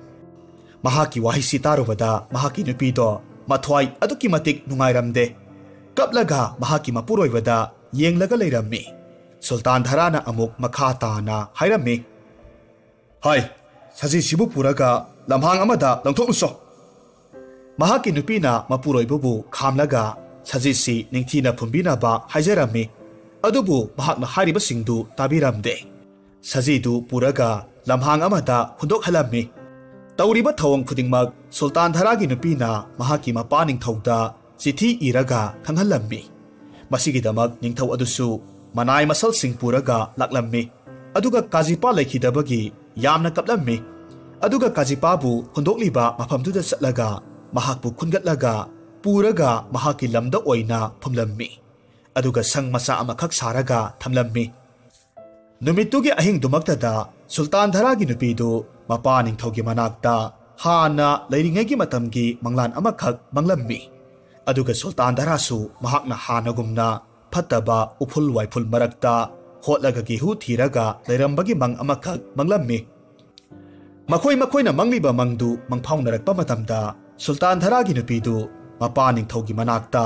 ꯃꯍꯥꯛꯀꯤ ꯋꯥꯍꯩꯁꯤ ꯇꯥꯔꯨꯕꯗ ꯃꯍꯥꯛꯀꯤ ꯅꯨꯄꯤꯗꯣ ꯃꯊ꯭ꯋꯥꯏ ꯑꯗꯨꯛꯀꯤ ꯃꯇꯤꯛ ꯅꯨꯡꯉꯥꯏꯔꯝꯗꯦ꯫ ꯀꯞꯂꯒ ꯃꯍꯥꯛꯀꯤ ꯃꯄꯨꯔꯣꯏꯕꯗ ꯌꯦꯡꯂꯒ ꯂꯩꯔꯝꯃꯤ꯫ ꯁꯨꯜꯇꯥꯟ ꯙꯔꯥꯅ ꯑꯃꯨꯛ ꯃꯈꯥ ꯇꯥꯅ ꯍꯥꯏꯔꯝꯃꯤ, "ꯍꯥꯏ, ꯁꯖꯤꯁꯤꯕꯨ ꯄꯨꯔꯒ ꯂꯝꯍꯥꯡ ꯑꯃꯗ ꯂꯪꯊꯣꯛꯂꯨꯁꯣ꯫" ꯃꯍꯥꯛꯀꯤ ꯅꯨꯄꯤꯅ ꯃꯄꯨꯔꯣꯏꯕꯕꯨ ꯈꯥꯝꯂꯒ ꯁꯖꯤꯁꯤ ꯅꯤꯡꯊꯤꯅ ꯐꯨꯝꯕꯤꯅꯕ ꯍꯥꯏꯖꯔꯝꯃꯤ꯫ ꯑꯗꯨꯕꯨ ꯃꯍꯥꯛꯅ ꯍꯥꯏꯔꯤꯕꯁꯤꯡꯗꯨ ꯇꯥꯕꯤꯔꯝꯗꯦ꯫ ꯁꯖꯤꯗꯨ ꯄꯨꯔꯒ ꯂꯝꯍꯥꯡ ꯑꯃꯗ ꯍꯨꯟꯗꯣꯛꯍꯜꯂꯝꯃꯤ꯫ ꯇꯧꯔꯤꯕ ꯊꯧꯑꯣꯡ ꯈꯨꯗꯤꯡꯃꯛ ꯁꯨꯜꯇꯥꯟ ꯙꯔꯥꯒꯤ ꯅꯨꯄꯤꯅ ꯃꯍꯥꯛꯀꯤ ꯃꯄꯥ ꯅꯤꯡꯊꯧꯗ ꯆꯤꯊꯤ ꯏꯔꯒ ꯈꯪꯍꯜꯂꯝꯃꯤ꯫ ꯃꯁꯤꯒꯤꯗꯃꯛ ꯅꯤꯡꯊꯧ ꯑꯗꯨꯁꯨ ꯃꯅꯥꯏ ꯃꯁꯜꯁꯤꯡ ꯄꯨꯔꯒ ꯂꯥꯛꯂꯝꯃꯤ꯫ ꯑꯗꯨꯒ ꯀꯥꯖꯤꯄꯥ ꯂꯩꯈꯤꯗꯕꯒꯤ ꯌꯥꯝꯅ ꯀꯞꯂꯝꯃꯤ꯫ ꯑꯗꯨꯒ ꯀꯥꯖꯤꯄꯥꯕꯨ ꯍꯨꯟꯗꯣꯛꯂꯤꯕ ꯃꯐꯝꯗꯨꯗ ꯆꯠꯂꯒ ꯃꯍꯥꯛꯄꯨ ꯈꯨꯟꯒꯠꯂꯒ ꯄꯨꯔꯒ ꯃꯍꯥꯛꯀꯤ ꯂꯝꯗ ꯑꯣꯏꯅ ꯐꯨꯝꯂꯝꯃꯤ꯫ ꯑꯗꯨꯒ ꯁꯪ ꯃꯆꯥ ꯑꯃꯈꯛ ꯁꯥꯔꯒ ꯊꯝꯂꯝꯃꯤ꯫ ꯅꯨꯃꯤꯠꯇꯨꯒꯤ ꯑꯍꯤꯡꯗꯨꯃꯛꯇꯗ ꯁꯨꯜꯇꯥꯟ ꯙꯔꯥꯒꯤ ꯅꯨꯄꯤꯗꯨ ꯃꯄꯥ ꯅꯤꯡꯊꯧꯒꯤ ꯃꯅꯥꯛꯇ ꯍꯥꯟꯅ ꯂꯩꯔꯤꯉꯩꯒꯤ ꯃꯇꯝꯒꯤ ꯃꯪꯂꯥꯟ ꯑꯃꯈꯛ ꯃꯪꯂꯝꯃꯤ꯫ ꯑꯗꯨꯒ ꯁꯨꯜꯇꯥꯟ ꯙꯔꯥꯁꯨ ꯃꯍꯥꯛꯅ ꯍꯥꯟꯅꯒꯨꯝꯅ ꯐꯠꯇꯕ ꯎꯐꯨꯜ ꯋꯥꯏꯐꯨꯜ ꯃꯔꯛꯇ ꯍꯣꯠꯂꯒ ꯒꯦꯍꯨ ꯊꯤꯔꯒ ꯂꯩꯔꯝꯕꯒꯤ ꯃꯪ ꯑꯃꯈꯛ ꯃꯪꯂꯝꯃꯤ꯫ ꯃꯈꯣꯏ ꯃꯈꯣꯏꯅ ꯃꯪꯂꯤꯕ ꯃꯪꯗꯨ ꯃꯪꯐꯥꯎꯅꯔꯛꯄ ꯃꯇꯝꯗ ꯁꯨꯜꯇꯥꯟ ꯙꯔꯥꯒꯤ ꯅꯨꯄꯤꯗꯨ ꯃꯄꯥ ꯅꯤꯡꯊꯧꯒꯤ ꯃꯅꯥꯛꯇ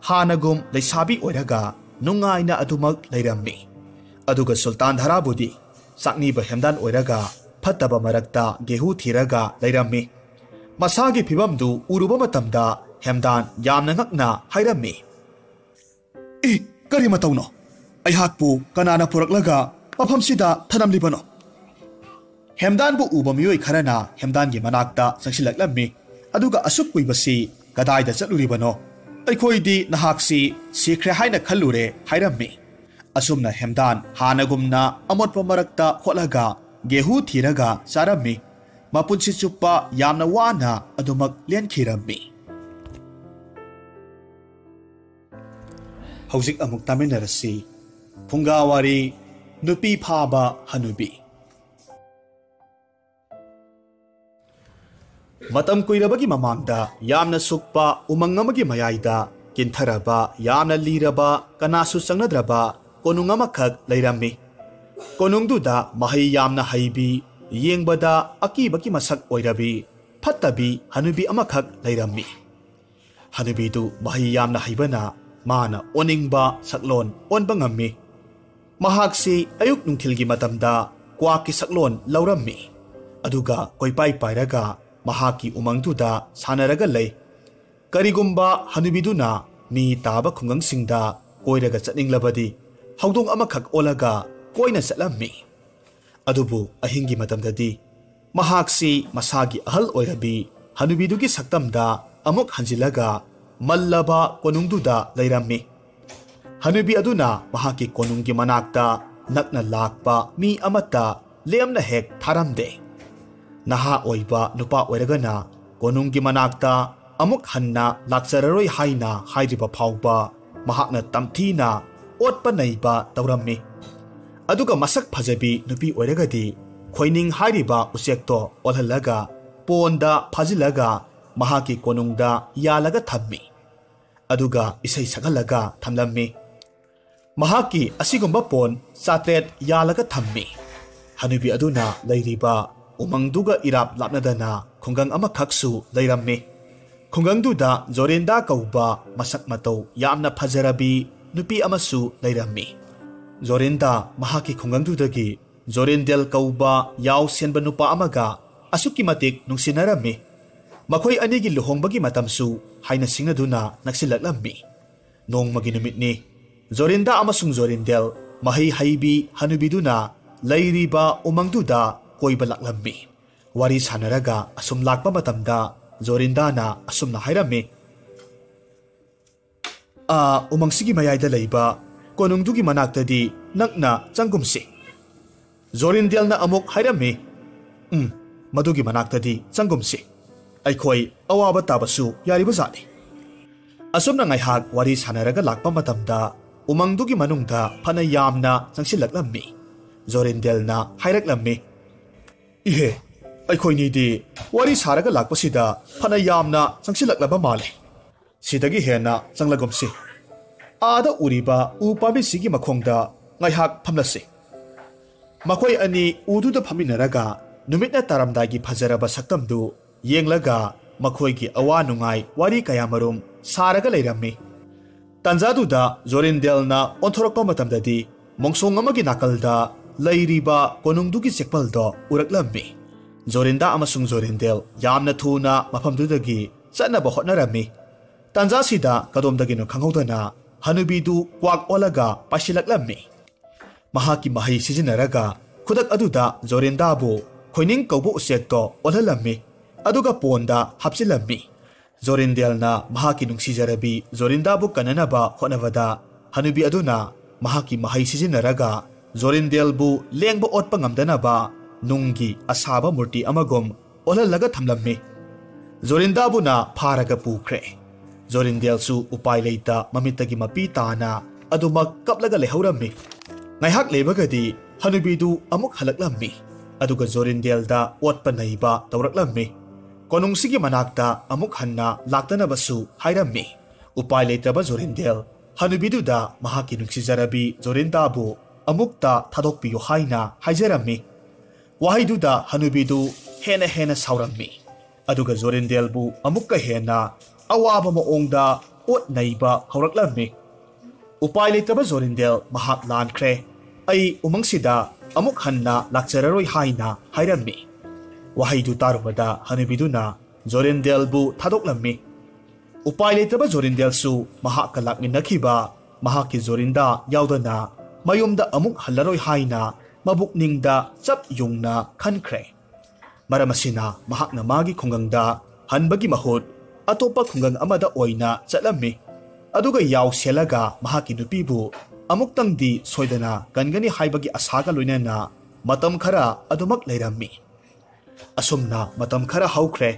ꯍꯥꯟꯅꯒꯨꯝ ꯂꯩꯁꯥꯕꯤ ꯑꯣꯏꯔꯒ ꯅꯨꯡꯉꯥꯏꯅ ꯑꯗꯨꯃꯛ ꯂꯩꯔꯝꯃꯤ꯫ ꯑꯗꯨꯒ ꯁꯨꯜꯇꯥꯟ ꯙꯔꯥꯕꯨꯗꯤ ꯆꯥꯛꯅꯤꯕ ꯍꯦꯝꯗꯥꯟ ꯑꯣꯏꯔꯒ ꯐꯠꯇꯕ ꯃꯔꯛꯇ ꯒꯦꯍꯨ ꯊꯤꯔꯒ ꯂꯩꯔꯝꯃꯤ꯫ ꯃꯁꯥꯒꯤ ꯐꯤꯕꯝꯗꯨ ꯎꯔꯨꯕ ꯃꯇꯝꯗ ꯍꯦꯝꯗꯥꯟ ꯌꯥꯝꯅ ꯉꯛꯅ ꯍꯥꯏꯔꯝꯃꯤ, "ꯏ, ꯀꯔꯤ ꯃꯇꯧꯅꯣ? ꯑꯩꯍꯥꯛꯄꯨ ꯀꯅꯥꯅ ꯄꯨꯔꯛꯂꯒ ꯃꯐꯝꯁꯤꯗ ꯊꯅꯝꯂꯤꯕꯅꯣ?" ꯍꯦꯝꯗꯥꯟꯕꯨ ꯎꯕ ꯃꯤꯑꯣꯏ ꯈꯔꯅ ꯍꯦꯝꯗꯥꯟꯒꯤ ꯃꯅꯥꯛꯇ ꯆꯪꯁꯤꯜꯂꯛꯂꯝꯃꯤ꯫ ꯑꯗꯨꯒ "ꯑꯁꯨꯛ ꯀꯨꯏꯕꯁꯤ ꯀꯗꯥꯏꯗ ꯆꯠꯂꯨꯔꯤꯕꯅꯣ? ꯑꯩꯈꯣꯏꯗꯤ ꯅꯍꯥꯛꯁꯤ ꯁꯤꯈ꯭ꯔꯦ ꯍꯥꯏꯅ ꯈꯜꯂꯨꯔꯦ" ꯍꯥꯏꯔꯝꯃꯤ꯫ ꯑꯁꯨꯝꯅ ꯍꯦꯝꯗꯥꯟ ꯍꯥꯟꯅꯒꯨꯝꯅ ꯑꯃꯣꯠꯄ ꯃꯔꯛꯇ ꯍꯣꯠꯂꯒ ꯒꯦꯍꯨ ꯊꯤꯔꯒ ꯆꯥꯔꯝꯃꯤ꯫ ꯃꯄꯨꯟꯁꯤ ꯆꯨꯞꯄ ꯌꯥꯝꯅ ꯋꯥꯅ ꯑꯗꯨꯃꯛ ꯂꯦꯟꯈꯤꯔꯝꯃꯤ꯫ ꯍꯧꯖꯤꯛ ꯑꯃꯨꯛ ꯇꯥꯃꯤꯟꯅꯔꯁꯤ꯫ ꯐꯨꯡꯒꯥ ꯋꯥꯔꯤ, ꯅꯨꯄꯤ ꯐꯥꯕ ꯍꯅꯨꯕꯤ꯫ ꯃꯇꯝ ꯀꯨꯏꯔꯕꯒꯤ ꯃꯃꯥꯡꯗ ꯌꯥꯝꯅ ꯁꯨꯛꯄ ꯎꯃꯪ ꯑꯃꯒꯤ ꯃꯌꯥꯏꯗ ꯀꯤꯟꯊꯔꯕ, ꯌꯥꯝꯅ ꯂꯤꯔꯕ, ꯀꯅꯥꯁꯨ ꯆꯪꯅꯗ꯭ꯔꯕ ꯀꯣꯅꯨꯡ ꯑꯃꯈꯛ ꯂꯩꯔꯝꯃꯤ꯫ ꯀꯣꯅꯨꯡꯗꯨꯗ ꯃꯍꯩ ꯌꯥꯝꯅ ꯍꯩꯕꯤ, ꯌꯦꯡꯕꯗ ꯑꯀꯤꯕꯒꯤ ꯃꯁꯛ ꯑꯣꯏꯔꯕꯤ, ꯐꯠꯇꯕꯤ ꯍꯅꯨꯕꯤ ꯑꯃꯈꯛ ꯂꯩꯔꯝꯃꯤ꯫ ꯍꯅꯨꯕꯤꯗꯨ ꯃꯍꯩ ꯌꯥꯝꯅ ꯍꯩꯕꯅ ꯃꯥꯅ ꯑꯣꯟꯅꯤꯡꯕ ꯁꯛꯂꯣꯟ ꯑꯣꯟꯕ ꯉꯝꯃꯤ꯫ ꯃꯍꯥꯛꯁꯤ ꯑꯌꯨꯛ ꯅꯨꯡꯊꯤꯜꯒꯤ ꯃꯇꯝꯗ ꯀ꯭ꯋꯥꯛꯀꯤ ꯁꯛꯂꯣꯟ ꯂꯧꯔꯝꯃꯤ꯫ ꯑꯗꯨꯒ ꯀꯣꯏꯄꯥꯏ ꯄꯥꯏꯔꯒ ꯃꯍꯥꯛꯀꯤ ꯎꯃꯪꯗꯨꯗ ꯁꯥꯟꯅꯔꯒ ꯂꯩ꯫ ꯀꯔꯤꯒꯨꯝꯕ ꯍꯅꯨꯕꯤꯗꯨꯅ ꯃꯤ ꯇꯥꯕ ꯈꯨꯡꯒꯪꯁꯤꯡꯗ ꯀꯣꯏꯔꯒ ꯆꯠꯅꯤꯡꯂꯕꯗꯤ ꯍꯧꯗꯣꯡ ꯑꯃꯈꯛ ꯑꯣꯜꯂꯒ ꯀꯣꯏꯅ ꯆꯠꯂꯝꯃꯤ꯫ ꯑꯗꯨꯕꯨ ꯑꯍꯤꯡꯒꯤ ꯃꯇꯝꯗꯗꯤ ꯃꯍꯥꯛꯁꯤ ꯃꯁꯥꯒꯤ ꯑꯍꯜ ꯑꯣꯏꯔꯕꯤ ꯍꯅꯨꯕꯤꯗꯨꯒꯤ ꯁꯛꯇꯝꯗ ꯑꯃꯨꯛ ꯍꯟꯖꯤꯜꯂꯒ ꯃꯜꯂꯕ ꯀꯣꯅꯨꯡꯗꯨꯗ ꯂꯩꯔꯝꯃꯤ꯫ ꯍꯅꯨꯕꯤ ꯑꯗꯨꯅ ꯃꯍꯥꯛꯀꯤ ꯀꯣꯅꯨꯡꯒꯤ ꯃꯅꯥꯛꯇ ꯅꯛꯅ ꯂꯥꯛꯄ ꯃꯤ ꯑꯃꯠꯇ ꯂꯦꯝꯅ ꯍꯦꯛ ꯊꯥꯔꯝꯗꯦ꯫ ꯅꯍꯥ ꯑꯣꯏꯕ ꯅꯨꯄꯥ ꯑꯣꯏꯔꯒꯅ ꯀꯣꯅꯨꯡꯒꯤ ꯃꯅꯥꯛꯇ ꯑꯃꯨꯛ ꯍꯟꯅ ꯂꯥꯛꯆꯔꯔꯣꯏ ꯍꯥꯏꯅ ꯍꯥꯏꯗ꯭ꯔꯤꯕ ꯐꯥꯎꯕ ꯃꯍꯥꯛꯅ ꯇꯝꯊꯤꯅ ꯑꯣꯠꯄ ꯅꯩꯕ ꯇꯧꯔꯝꯃꯤ꯫ ꯑꯗꯨꯒ ꯃꯁꯛ ꯐꯖꯕꯤ ꯅꯨꯄꯤ ꯑꯣꯏꯔꯒꯗꯤ ꯈꯣꯏꯅꯤꯡ ꯍꯥꯏꯔꯤꯕ ꯎꯆꯦꯛꯇꯣ ꯑꯣꯜꯍꯜꯂꯒ ꯄꯣꯟꯗ ꯐꯥꯖꯤꯜꯂꯒ ꯃꯍꯥꯛꯀꯤ ꯀꯣꯅꯨꯡꯗ ꯌꯥꯜꯂꯒ ꯊꯝꯃꯤ꯫ ꯑꯗꯨꯒ ꯏꯁꯩ ꯁꯛꯍꯜꯂꯒ ꯊꯝꯂꯝꯃꯤ꯫ ꯃꯍꯥꯛꯀꯤ ꯑꯁꯤꯒꯨꯝꯕ ꯄꯣꯟ ꯆꯥꯇ꯭ꯔꯦꯠ ꯌꯥꯜꯂꯒ ꯊꯝꯃꯤ꯫ ꯍꯅꯨꯕꯤ ꯑꯗꯨꯅ ꯂꯩꯔꯤꯕ ꯎꯃꯪꯗꯨꯒ ꯏꯔꯥꯞ ꯂꯥꯞꯅꯗꯅ ꯈꯨꯡꯒꯪ ꯑꯃꯈꯛꯁꯨ ꯂꯩꯔꯝꯃꯤ꯫ ꯈꯨꯡꯒꯪꯗꯨꯗ ꯖꯣꯔꯤꯟꯗꯥ ꯀꯧꯕ ꯃꯁꯛ ꯃꯇꯧ ꯌꯥꯝꯅ ꯐꯖꯔꯕꯤ ꯅꯨꯄꯤ ꯑꯃꯁꯨ ꯂꯩꯔꯝꯃꯤ꯫ ꯖꯣꯔꯤꯟꯗꯥ ꯃꯍꯥꯛꯀꯤ ꯈꯨꯡꯒꯪꯗꯨꯗꯒꯤ ꯖꯣꯔꯤꯟꯗꯦꯜ ꯀꯧꯕ ꯌꯥꯎ ꯁꯦꯟꯕ ꯅꯨꯄꯥ ꯑꯃꯒ ꯑꯁꯨꯛꯀꯤ ꯃꯇꯤꯛ ꯅꯨꯡꯁꯤꯅꯔꯝꯃꯤ꯫ ꯃꯈꯣꯏ ꯑꯅꯤꯒꯤ ꯂꯨꯍꯣꯡꯕꯒꯤ ꯃꯇꯝꯁꯨ ꯍꯥꯏꯅ ꯁꯤꯡꯅꯗꯨꯅ ꯅꯛꯁꯤꯜꯂꯛꯂꯝꯃꯤ꯫ ꯅꯣꯡꯃꯒꯤ ꯅꯨꯃꯤꯠꯅꯤ꯫ ꯖꯣꯔꯤꯟꯗꯥ ꯑꯃꯁꯨꯡ ꯖꯣꯔꯤꯟꯗꯦꯜ ꯃꯍꯩ ꯍꯩꯕꯤ ꯍꯅꯨꯕꯤꯗꯨꯅ ꯂꯩꯔꯤꯕ ꯎꯃꯪꯗꯨꯗ ꯀꯣꯏꯕ ꯂꯥꯛꯂꯝꯃꯤ꯫ ꯋꯥꯔꯤ ꯁꯥꯟꯅꯔꯒ ꯑꯁꯨꯝ ꯂꯥꯛꯄ ꯃꯇꯝꯗ ꯖꯣꯔꯤꯟꯗꯥꯅ ꯑꯁꯨꯝꯅ ꯍꯥꯏꯔꯝꯃꯤ, "ꯑꯥ, ꯎꯃꯪꯁꯤꯒꯤ ꯃꯌꯥꯏꯗ ꯂꯩꯕ ꯀꯣꯅꯨꯡꯗꯨꯒꯤ ꯃꯅꯥꯛꯇꯗꯤ ꯅꯛꯅ ꯆꯪꯒꯨꯝꯁꯤ꯫" ꯖꯣꯔꯤꯟꯗꯦꯜꯅ ꯑꯃꯨꯛ ꯍꯥꯏꯔꯝꯃꯤ, "ꯎꯝ, ꯃꯗꯨꯒꯤ ꯃꯅꯥꯛꯇꯗꯤ ꯆꯪꯒꯨꯝꯁꯤ꯫ ꯑꯩꯈꯣꯏ ꯑꯋꯥꯕ ꯇꯥꯕꯁꯨ ꯌꯥꯔꯤꯕꯖꯥꯠꯅꯤ꯫" ꯑꯁꯨꯝꯅ ꯉꯥꯏꯍꯥꯛ ꯋꯥꯔꯤ ꯁꯥꯟꯅꯔꯒ ꯂꯥꯛꯄ ꯃꯇꯝꯗ ꯎꯃꯪꯗꯨꯒꯤ ꯃꯅꯨꯡꯗ ꯐꯅ ꯌꯥꯝꯅ ꯆꯪꯁꯤꯜꯂꯛꯂꯝꯃꯤ꯫ ꯖꯣꯔꯤꯟꯗꯦꯜꯅ ꯍꯥꯏꯔꯛꯂꯝꯃꯤ, "ꯏꯍꯦ, ꯑꯩꯈꯣꯏꯅꯤꯗꯤ ꯋꯥꯔꯤ ꯁꯥꯔꯒ ꯂꯥꯛꯄꯁꯤꯗ ꯐꯅ ꯌꯥꯝꯅ ꯆꯪꯁꯤꯜꯂꯛꯂꯕ ꯃꯥꯜꯂꯦ꯫ ꯁꯤꯗꯒꯤ ꯍꯦꯟꯅ ꯆꯪꯂꯒꯨꯝꯁꯤ꯫ ꯑꯥꯗ ꯎꯔꯤꯕ ꯎ ꯄꯥꯝꯕꯤꯁꯤꯒꯤ ꯃꯈꯣꯡꯗ ꯉꯥꯏꯍꯥꯛ ꯐꯝꯂꯁꯤ꯫ ꯃꯈꯣꯏ ꯑꯅꯤ ꯎꯗꯨꯗ ꯐꯝꯃꯤꯟꯅꯔꯒ ꯅꯨꯃꯤꯠꯅ ꯇꯥꯔꯝꯗꯥꯏꯒꯤ ꯐꯖꯔꯕ ꯁꯛꯇꯝꯗꯨ ꯌꯦꯡꯂꯒ ꯃꯈꯣꯏꯒꯤ ꯑꯋꯥ ꯅꯨꯡꯉꯥꯏ ꯋꯥꯔꯤ ꯀꯌꯥꯃꯔꯨꯝ ꯁꯥꯔꯒ ꯂꯩꯔꯝꯃꯤ꯫ ꯇꯥꯟꯖꯥꯗꯨꯗ ꯖꯣꯔꯤꯟꯗꯦꯜꯅ ꯑꯣꯟꯊꯣꯔꯛꯄ ꯃꯇꯝꯗꯗꯤ ꯃꯣꯡꯁꯣꯡ ꯑꯃꯒꯤ ꯅꯥꯀꯜꯗ ꯂꯩꯔꯤꯕ ꯀꯣꯅꯨꯡꯗꯨꯒꯤ ꯆꯦꯛꯄꯜꯗꯣ ꯎꯔꯛꯂꯝꯃꯤ꯫ ꯖꯣꯔꯤꯟꯗꯥ ꯑꯃꯁꯨꯡ ꯖꯣꯔꯤꯟꯗꯦꯜ ꯌꯥꯝꯅ ꯊꯨꯅ ꯃꯐꯝꯗꯨꯗꯒꯤ ꯆꯠꯅꯕ ꯍꯣꯠꯅꯔꯝꯃꯤ꯫ ꯇꯥꯟꯖꯥꯁꯤꯗ ꯀꯗꯣꯝꯗꯒꯤꯅꯣ ꯈꯪꯍꯧꯗꯅ ꯍꯅꯨꯕꯤꯗꯨ ꯀ꯭ꯋꯥꯛ ꯑꯣꯜꯂꯒ ꯄꯥꯏꯁꯤꯜꯂꯛꯂꯝꯃꯤ꯫ ꯃꯍꯥꯛꯀꯤ ꯃꯍꯩ ꯁꯤꯖꯤꯟꯅꯔꯒ ꯈꯨꯗꯛ ꯑꯗꯨꯗ ꯖꯣꯔꯤꯟꯗꯥꯕꯨ ꯈꯣꯏꯅꯤꯡ ꯀꯧꯕ ꯎꯆꯦꯛꯇꯣ ꯑꯣꯜꯍꯜꯂꯝꯃꯤ, ꯑꯗꯨꯒ ꯄꯣꯟꯗ ꯍꯥꯞꯆꯤꯜꯂꯝꯃꯤ꯫ ꯖꯣꯔꯤꯟꯗꯦꯜꯅ ꯃꯍꯥꯛꯀꯤ ꯅꯨꯡꯁꯤꯖꯔꯕꯤ ꯖꯣꯔꯤꯟꯗꯥꯕꯨ ꯀꯟꯅꯅꯕ ꯍꯣꯠꯅꯕꯗ, ꯍꯅꯨꯕꯤ ꯑꯗꯨꯅ ꯃꯍꯥꯛꯀꯤ ꯃꯍꯩ ꯁꯤꯖꯤꯟꯅꯔꯒ ꯖꯣꯔꯤꯟꯗꯦꯜꯕꯨ ꯂꯦꯡꯕ ꯑꯣꯠꯄ ꯉꯝꯗꯅꯕ ꯅꯨꯡꯒꯤ ꯑꯁꯥꯕ ꯃꯨꯔꯇꯤ ꯑꯃꯒꯨꯝ ꯑꯣꯜꯍꯜꯂꯒ ꯊꯝꯂꯝꯃꯤ꯫ ꯖꯣꯔꯤꯟꯗꯥꯕꯨꯅ ꯐꯥꯔꯒ ꯄꯨꯈ꯭ꯔꯦ꯫ ꯖꯣꯔꯤꯟꯗꯦꯜꯁꯨ ꯎꯄꯥꯏ ꯂꯩꯇ ꯃꯃꯤꯠꯇꯒꯤ ꯃꯄꯤ ꯇꯥꯅ ꯑꯗꯨꯃꯛ ꯀꯞꯂꯒ ꯂꯩꯍꯧꯔꯝꯃꯤ꯫ ꯉꯥꯏꯍꯥꯛ ꯂꯩꯕꯒꯗꯤ ꯍꯅꯨꯕꯤꯗꯨ ꯑꯃꯨꯛ ꯍꯜꯂꯛꯂꯝꯃꯤ, ꯑꯗꯨꯒ ꯖꯣꯔꯤꯟꯗꯦꯜꯗ ꯑꯣꯠꯄ ꯅꯩꯕ ꯇꯧꯔꯛꯂꯝꯃꯤ꯫ ꯀꯣꯅꯨꯡꯁꯤꯒꯤ ꯃꯅꯥꯛꯇ ꯑꯃꯨꯛ ꯍꯟꯅ ꯂꯥꯛꯇꯅꯕꯁꯨ ꯍꯥꯏꯔꯝꯃꯤ꯫ ꯎꯄꯥꯏ ꯂꯩꯇ꯭ꯔꯕ ꯖꯣꯔꯤꯟꯗꯦꯜ ꯍꯅꯨꯕꯤꯗꯨꯗ ꯃꯍꯥꯛꯀꯤ ꯅꯨꯡꯁꯤꯖꯔꯕꯤ ꯖꯣꯔꯤꯟꯗꯥꯕꯨ ꯑꯃꯨꯛꯇ ꯊꯥꯗꯣꯛꯄꯤꯌꯨ ꯍꯥꯏꯅ ꯍꯥꯏꯖꯔꯝꯃꯤ꯫ ꯋꯥꯍꯩꯗꯨꯗ ꯍꯅꯨꯕꯤꯗꯨ ꯍꯦꯟꯅ ꯍꯦꯟꯅ ꯁꯥꯎꯔꯝꯃꯤ, ꯑꯗꯨꯒ ꯖꯣꯔꯤꯟꯗꯦꯜꯕꯨ ꯑꯃꯨꯛꯀ ꯍꯦꯟꯅ ꯑꯋꯥꯕ ꯃꯑꯣꯡꯗ ꯑꯣꯠ ꯅꯩꯕ ꯍꯧꯔꯛꯂꯝꯃꯤ꯫ ꯎꯄꯥꯏ ꯂꯩꯇꯕ ꯖꯣꯔꯤꯟꯗꯦꯜ ꯃꯍꯥꯛ ꯂꯥꯟꯈ꯭ꯔꯦ, ꯑꯩ ꯎꯃꯪꯁꯤꯗ ꯑꯃꯨꯛ ꯍꯟꯅ ꯂꯥꯛꯆꯔꯔꯣꯏ ꯍꯥꯏꯅ ꯍꯥꯏꯔꯝꯃꯤ꯫ ꯋꯥꯍꯩꯗꯨ ꯇꯥꯔꯨꯕꯗ ꯍꯅꯨꯕꯤꯗꯨꯅ ꯖꯣꯔꯤꯟꯗꯦꯜꯕꯨ ꯊꯥꯗꯣꯛꯂꯝꯃꯤ꯫ ꯎꯄꯥꯏ ꯂꯩꯇꯕ ꯖꯣꯔꯤꯟꯗꯦꯜꯁꯨ ꯃꯍꯥꯛꯀ ꯂꯥꯛꯃꯤꯟꯅꯈꯤꯕ ꯃꯍꯥꯛꯀꯤ ꯖꯣꯔꯤꯟꯗꯥ ꯌꯥꯎꯗꯅ ꯃꯌꯨꯝꯗ ꯑꯃꯨꯛ ꯍꯜꯂꯔꯣꯏ ꯍꯥꯏꯅ ꯃꯕꯨꯛꯅꯤꯡꯗ ꯆꯞ ꯌꯨꯡꯅ ꯈꯟꯈ꯭ꯔꯦ꯫ ꯃꯔꯝ ꯑꯁꯤꯅ ꯃꯍꯥꯛꯅ ꯃꯥꯒꯤ ꯈꯨꯡꯒꯪꯗ ꯍꯟꯕꯒꯤ ꯃꯍꯨꯠ ꯑꯇꯣꯞꯄ ꯈꯨꯡꯒꯪ ꯑꯃꯗ ꯑꯣꯏꯅ ꯆꯠꯂꯝꯃꯤ꯫ ꯑꯗꯨꯒ ꯌꯥꯎ ꯁꯦꯜꯂꯒ ꯃꯍꯥꯛꯀꯤ ꯅꯨꯄꯤꯕꯨ ꯑꯃꯨꯛꯇꯪꯗꯤ ꯁꯣꯏꯗꯅ ꯀꯟꯒꯅꯤ ꯍꯥꯏꯕꯒꯤ ꯑꯁꯥꯒ ꯂꯣꯏꯅꯅ ꯃꯇꯝ ꯈꯔ ꯑꯗꯨꯃꯛ ꯂꯩꯔꯝꯃꯤ꯫ ꯑꯁꯨꯝꯅ ꯃꯇꯝ ꯈꯔ ꯍꯧꯈ꯭ꯔꯦ꯫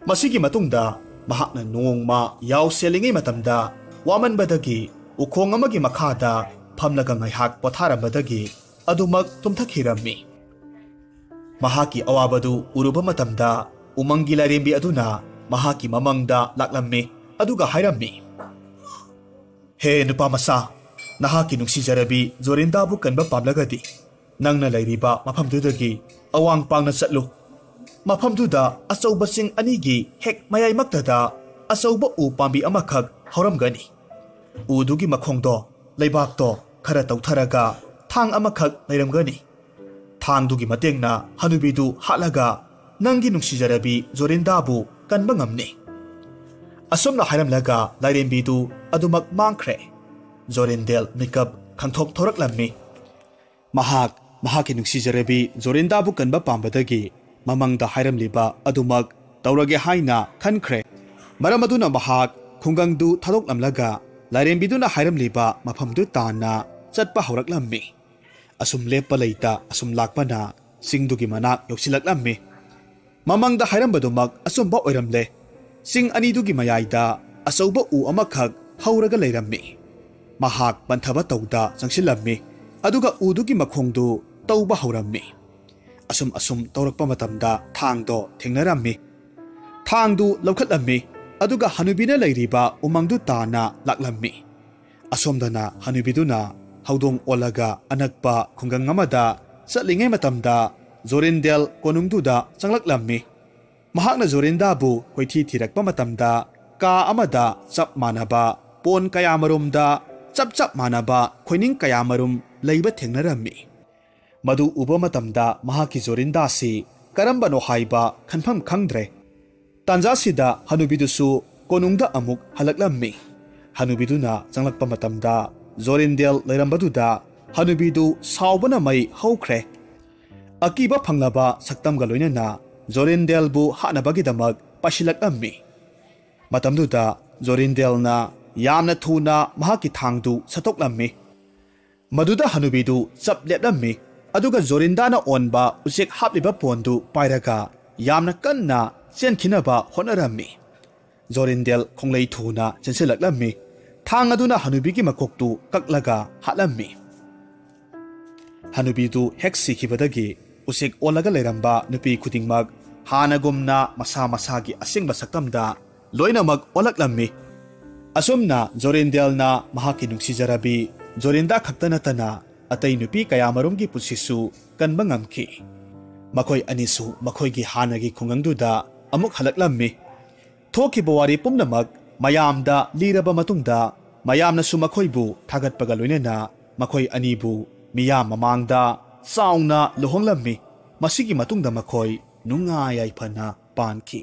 ꯃꯁꯤꯒꯤ ꯃꯇꯨꯡꯗ ꯃꯍꯥꯛꯅ ꯅꯣꯡꯃ ꯌꯥꯎ ꯁꯦꯜꯂꯤꯉꯩ ꯃꯇꯝꯗ ꯋꯥꯃꯟꯕꯗꯒꯤ ꯎꯈꯣꯡ ꯑꯃꯒꯤ ꯃꯈꯥꯗ ꯐꯝꯂꯒ ꯉꯥꯏꯍꯥꯛ ꯄꯣꯊꯥꯔꯝꯕꯗꯒꯤ ꯑꯗꯨꯃꯛ ꯇꯨꯝꯊꯈꯤꯔꯝꯃꯤ꯫ ꯃꯍꯥꯛꯀꯤ ꯑꯋꯥꯕꯗꯨ ꯎꯔꯨꯕ ꯃꯇꯝꯗ ꯎꯃꯪꯒꯤ ꯂꯥꯏꯔꯦꯝꯕꯤ ꯑꯗꯨꯅ ꯃꯍꯥꯛꯀꯤ ꯃꯃꯪꯗ ꯂꯥꯛꯂꯝꯃꯤ, ꯑꯗꯨꯒ ꯍꯥꯏꯔꯝꯃꯤ, "ꯍꯦ ꯅꯨꯄꯥ ꯃꯆꯥ, ꯅꯍꯥꯛꯀꯤ ꯅꯨꯡꯁꯤꯖꯔꯕꯤ ꯖꯣꯔꯤꯟꯗꯥꯕꯨ ꯀꯟꯕ ꯄꯥꯝꯂꯒꯗꯤ ꯅꯪꯅ ꯂꯩꯔꯤꯕ ꯃꯐꯝꯗꯨꯗꯒꯤ ꯑꯋꯥꯡ ꯄꯥꯡꯅ ꯆꯠꯂꯨ꯫ ꯃꯐꯝꯗꯨꯗ ꯑꯆꯧꯕ ꯆꯤꯡ ꯑꯅꯤꯒꯤ ꯍꯦꯛ ꯃꯌꯥꯏꯃꯛꯇꯗ ꯑꯆꯧꯕ ꯎ ꯄꯥꯝꯕꯤ ꯑꯃꯈꯛ ꯍꯧꯔꯝꯒꯅꯤ꯫ ꯎꯗꯨꯒꯤ ꯃꯈꯣꯡꯗꯣ, ꯂꯩꯕꯥꯛꯇꯣ ꯈꯔ ꯇꯧꯊꯔꯒ ꯊꯥꯡ ꯑꯃꯈꯛ ꯂꯩꯔꯝꯒꯅꯤ꯫ ꯊꯥꯡꯗꯨꯒꯤ ꯃꯇꯦꯡꯅ ꯍꯅꯨꯕꯤꯗꯨ ꯍꯥꯠꯂꯒ ꯅꯪꯒꯤ ꯅꯨꯡꯁꯤꯖꯔꯕꯤ ꯖꯣꯔꯤꯟꯗꯥꯕꯨ ꯀꯟꯕ ꯉꯝꯅꯤ"꯫ ꯑꯁꯨꯝꯅ ꯍꯥꯏꯔꯝꯂꯒ ꯂꯥꯏꯔꯦꯝꯕꯤꯗꯨ ꯑꯗꯨꯃꯛ ꯃꯥꯡꯈ꯭ꯔꯦ꯫ ꯖꯣꯔꯤꯟꯗꯦꯜ ꯃꯤꯀꯞ ꯈꯪꯊꯣꯛ ꯊꯣꯔꯛꯂꯝꯃꯤ꯫ ꯃꯍꯥꯛ ꯃꯍꯥꯛꯀꯤ ꯅꯨꯡꯁꯤꯖꯔꯕꯤ ꯖꯣꯔꯤꯟꯗꯥꯕꯨ ꯀꯟꯕ ꯄꯥꯝꯕꯗꯒꯤ ꯃꯃꯪꯗ ꯍꯥꯏꯔꯝꯂꯤꯕ ꯑꯗꯨꯃꯛ ꯇꯧꯔꯒꯦ ꯍꯥꯏꯅ ꯈꯟꯈ꯭ꯔꯦ꯫ ꯃꯔꯝ ꯑꯗꯨꯅ ꯃꯍꯥꯛ ꯈꯨꯡꯒꯪꯗꯨ ꯊꯥꯗꯣꯛꯂꯝꯂꯒ ꯂꯥꯏꯔꯦꯝꯕꯤꯗꯨꯅ ꯍꯥꯏꯔꯝꯂꯤꯕ ꯃꯐꯝꯗꯨ ꯇꯥꯟꯅ ꯆꯠꯄ ꯍꯧꯔꯛꯂꯝꯃꯤ꯫ ꯑꯁꯨꯝ ꯂꯦꯞꯄ ꯂꯩꯇ ꯑꯁꯨꯝ ꯂꯥꯛꯄꯅ ꯆꯤꯡꯗꯨꯒꯤ ꯃꯅꯥꯛ ꯌꯧꯁꯤꯜꯂꯛꯂꯝꯃꯤ꯫ ꯃꯃꯪꯗ ꯍꯥꯏꯔꯝꯕꯗꯨꯃꯛ ꯑꯆꯨꯝꯕ ꯑꯣꯏꯔꯝꯂꯦ꯫ ꯆꯤꯡ ꯑꯅꯤꯗꯨꯒꯤ ꯃꯌꯥꯏꯗ ꯑꯆꯧꯕ ꯎ ꯑꯃꯈꯛ ꯍꯧꯔꯒ ꯂꯩꯔꯝꯃꯤ꯫ ꯃꯍꯥꯛ ꯄꯟꯊꯕ ꯇꯧꯗ ꯆꯪꯁꯤꯜꯂꯝꯃꯤ, ꯑꯗꯨꯒ ꯎꯗꯨꯒꯤ ꯃꯈꯣꯡꯗꯨ ꯇꯧꯕ ꯍꯧꯔꯝꯃꯤ꯫ ꯑꯁꯨꯝ ꯑꯁꯨꯝ ꯇꯧꯔꯛꯄ ꯃꯇꯝꯗ ꯊꯥꯡꯗꯣ ꯊꯦꯡꯅꯔꯝꯃꯤ꯫ ꯊꯥꯡꯗꯨ ꯂꯧꯈꯠꯂꯝꯃꯤ, ꯑꯗꯨꯒ ꯍꯅꯨꯕꯤꯅ ꯂꯩꯔꯤꯕ ꯎꯃꯪꯗꯨ ꯇꯥꯟꯅ ꯂꯥꯛꯂꯝꯃꯤ꯫ ꯑꯁꯣꯝꯗꯅ ꯍꯅꯨꯕꯤꯗꯨꯅ ꯍꯧꯗꯣꯡ ꯑꯣꯜꯂꯒ ꯑꯅꯛꯄ ꯈꯨꯡꯒꯪ ꯑꯃꯗ ꯆꯠꯂꯤꯉꯩ ꯃꯇꯝꯗ ꯖꯣꯔꯤꯟꯗꯦꯜ ꯀꯣꯅꯨꯡꯗꯨꯗ ꯆꯪꯂꯛꯂꯝꯃꯤ꯫ ꯃꯍꯥꯛꯅ ꯖꯣꯔꯤꯟꯗꯥꯕꯨ ꯀꯣꯏꯊꯤ ꯊꯤꯔꯛꯄ ꯃꯇꯝꯗ ꯀꯥ ꯑꯃꯗ ꯆꯞ ꯃꯥꯟꯅꯕ ꯄꯣꯟ ꯀꯌꯥꯃꯔꯨꯝꯗ ꯆꯞ ꯆꯞ ꯃꯥꯟꯅꯕ ꯈꯣꯏꯅꯤꯡ ꯀꯌꯥꯃꯔꯨꯝ ꯂꯩꯕ ꯊꯦꯡꯅꯔꯝꯃꯤ꯫ ꯃꯗꯨ ꯎꯕ ꯃꯇꯝꯗ ꯃꯍꯥꯛꯀꯤ ꯖꯣꯔꯤꯟꯗꯥꯁꯤ ꯀꯔꯝꯕꯅꯣ ꯍꯥꯏꯕ ꯈꯟꯐꯝ ꯈꯪꯗ꯭ꯔꯦ꯫ ꯇꯥꯟꯖꯥꯁꯤꯗ ꯍꯅꯨꯕꯤꯗꯨꯁꯨ ꯀꯣꯅꯨꯡꯗ ꯑꯃꯨꯛ ꯍꯜꯂꯛꯂꯝꯃꯤ꯫ ꯍꯅꯨꯕꯤꯗꯨꯅ ꯆꯪꯂꯛꯄ ꯃꯇꯝꯗ ꯖꯣꯔꯤꯟꯗꯦꯜ ꯂꯩꯔꯝꯕꯗꯨꯗ ꯍꯅꯨꯕꯤꯗꯨ ꯁꯥꯎꯕꯅ ꯃꯩ ꯍꯧꯈ꯭ꯔꯦ꯫ ꯑꯀꯤꯕ ꯐꯪꯂꯕ ꯁꯛꯇꯝꯒ ꯂꯣꯏꯅꯅ ꯖꯣꯔꯤꯟꯗꯦꯜꯕꯨ ꯍꯥꯠꯅꯕꯒꯤꯗꯃꯛ ꯄꯥꯏꯁꯤꯜꯂꯛꯂꯝꯃꯤ꯫ ꯃꯇꯝꯗꯨꯗ ꯖꯣꯔꯤꯟꯗꯦꯜꯅ ꯌꯥꯝꯅ ꯊꯨꯅ ꯃꯍꯥꯛꯀꯤ ꯊꯥꯡꯗꯨ ꯁꯠꯇꯣꯛꯂꯝꯃꯤ꯫ ꯃꯗꯨꯗ ꯍꯅꯨꯕꯤꯗꯨ ꯆꯞ ꯂꯦꯞꯂꯝꯃꯤ, ꯑꯗꯨꯒ ꯖꯣꯔꯤꯟꯗꯥꯅ ꯑꯣꯟꯕ ꯎꯆꯦꯛ ꯍꯥꯞꯂꯤꯕ ꯄꯣꯟꯗꯨ ꯄꯥꯏꯔꯒ ꯌꯥꯝꯅ ꯀꯟꯅ ꯆꯦꯟꯈꯤꯅꯕ ꯍꯣꯠꯅꯔꯝꯃꯤ꯫ ꯖꯣꯔꯤꯟꯗꯦꯜ ꯈꯣꯡꯂꯩ ꯊꯨꯅ ꯆꯦꯟꯁꯤꯜꯂꯛꯂꯝꯃꯤ꯫ ꯊꯥꯡ ꯑꯗꯨꯅ ꯍꯅꯨꯕꯤꯒꯤ ꯃꯀꯣꯛꯇꯨ ꯀꯛꯂꯒ ꯍꯥꯠꯂꯝꯃꯤ꯫ ꯍꯅꯨꯕꯤꯗꯨ ꯍꯦꯛ ꯁꯤꯈꯤꯕꯗꯒꯤ ꯎꯆꯦꯛ ꯑꯣꯜꯂꯒ ꯂꯩꯔꯝꯕ ꯅꯨꯄꯤ ꯈꯨꯗꯤꯡꯃꯛ ꯍꯥꯟꯅꯒꯨꯝꯅ ꯃꯁꯥ ꯃꯁꯥꯒꯤ ꯑꯁꯦꯡꯕ ꯁꯛꯇꯝꯗ ꯂꯣꯏꯅꯃꯛ ꯑꯣꯜꯂꯛꯂꯝꯃꯤ꯫ ꯑꯁꯨꯝꯅ ꯖꯣꯔꯤꯟꯗꯦꯜꯅ ꯃꯍꯥꯛꯀꯤ ꯅꯨꯡꯁꯤꯖꯔꯕꯤ ꯖꯣꯔꯤꯟꯗꯥ ꯈꯛꯇ ꯅꯠꯇꯅ ꯑꯇꯩ ꯅꯨꯄꯤ ꯀꯌꯥꯃꯔꯨꯝꯒꯤ ꯄꯨꯟꯁꯤꯁꯨ ꯀꯟꯕ ꯉꯝꯈꯤ꯫ ꯃꯈꯣꯏ ꯑꯅꯤꯁꯨ ꯃꯈꯣꯏꯒꯤ ꯍꯥꯟꯅꯒꯤ ꯈꯨꯡꯒꯪꯗꯨꯗ ꯑꯃꯨꯛ ꯍꯜꯂꯛꯂꯝꯃꯤ꯫ ꯊꯣꯛꯈꯤꯕ ꯋꯥꯔꯤ ꯄꯨꯝꯅꯃꯛ ꯃꯌꯥꯝꯗ ꯂꯤꯔꯕ ꯃꯇꯨꯡꯗ, ꯃꯌꯥꯝꯅꯁꯨ ꯃꯈꯣꯏꯕꯨ ꯊꯥꯒꯠꯄꯒ ꯂꯣꯏꯅꯅ ꯃꯈꯣꯏ ꯑꯅꯤꯕꯨ ꯃꯤꯌꯥꯝ ꯃꯃꯥꯡꯗ ꯆꯥꯎꯅ ꯂꯨꯍꯣꯡꯂꯝꯃꯤ꯫ ꯃꯁꯤꯒꯤ ꯃꯇꯨꯡꯗ ꯃꯈꯣꯏ ꯅꯨꯡꯉꯥꯏ ꯌꯥꯏꯐꯅ ꯄꯥꯟꯈꯤ꯫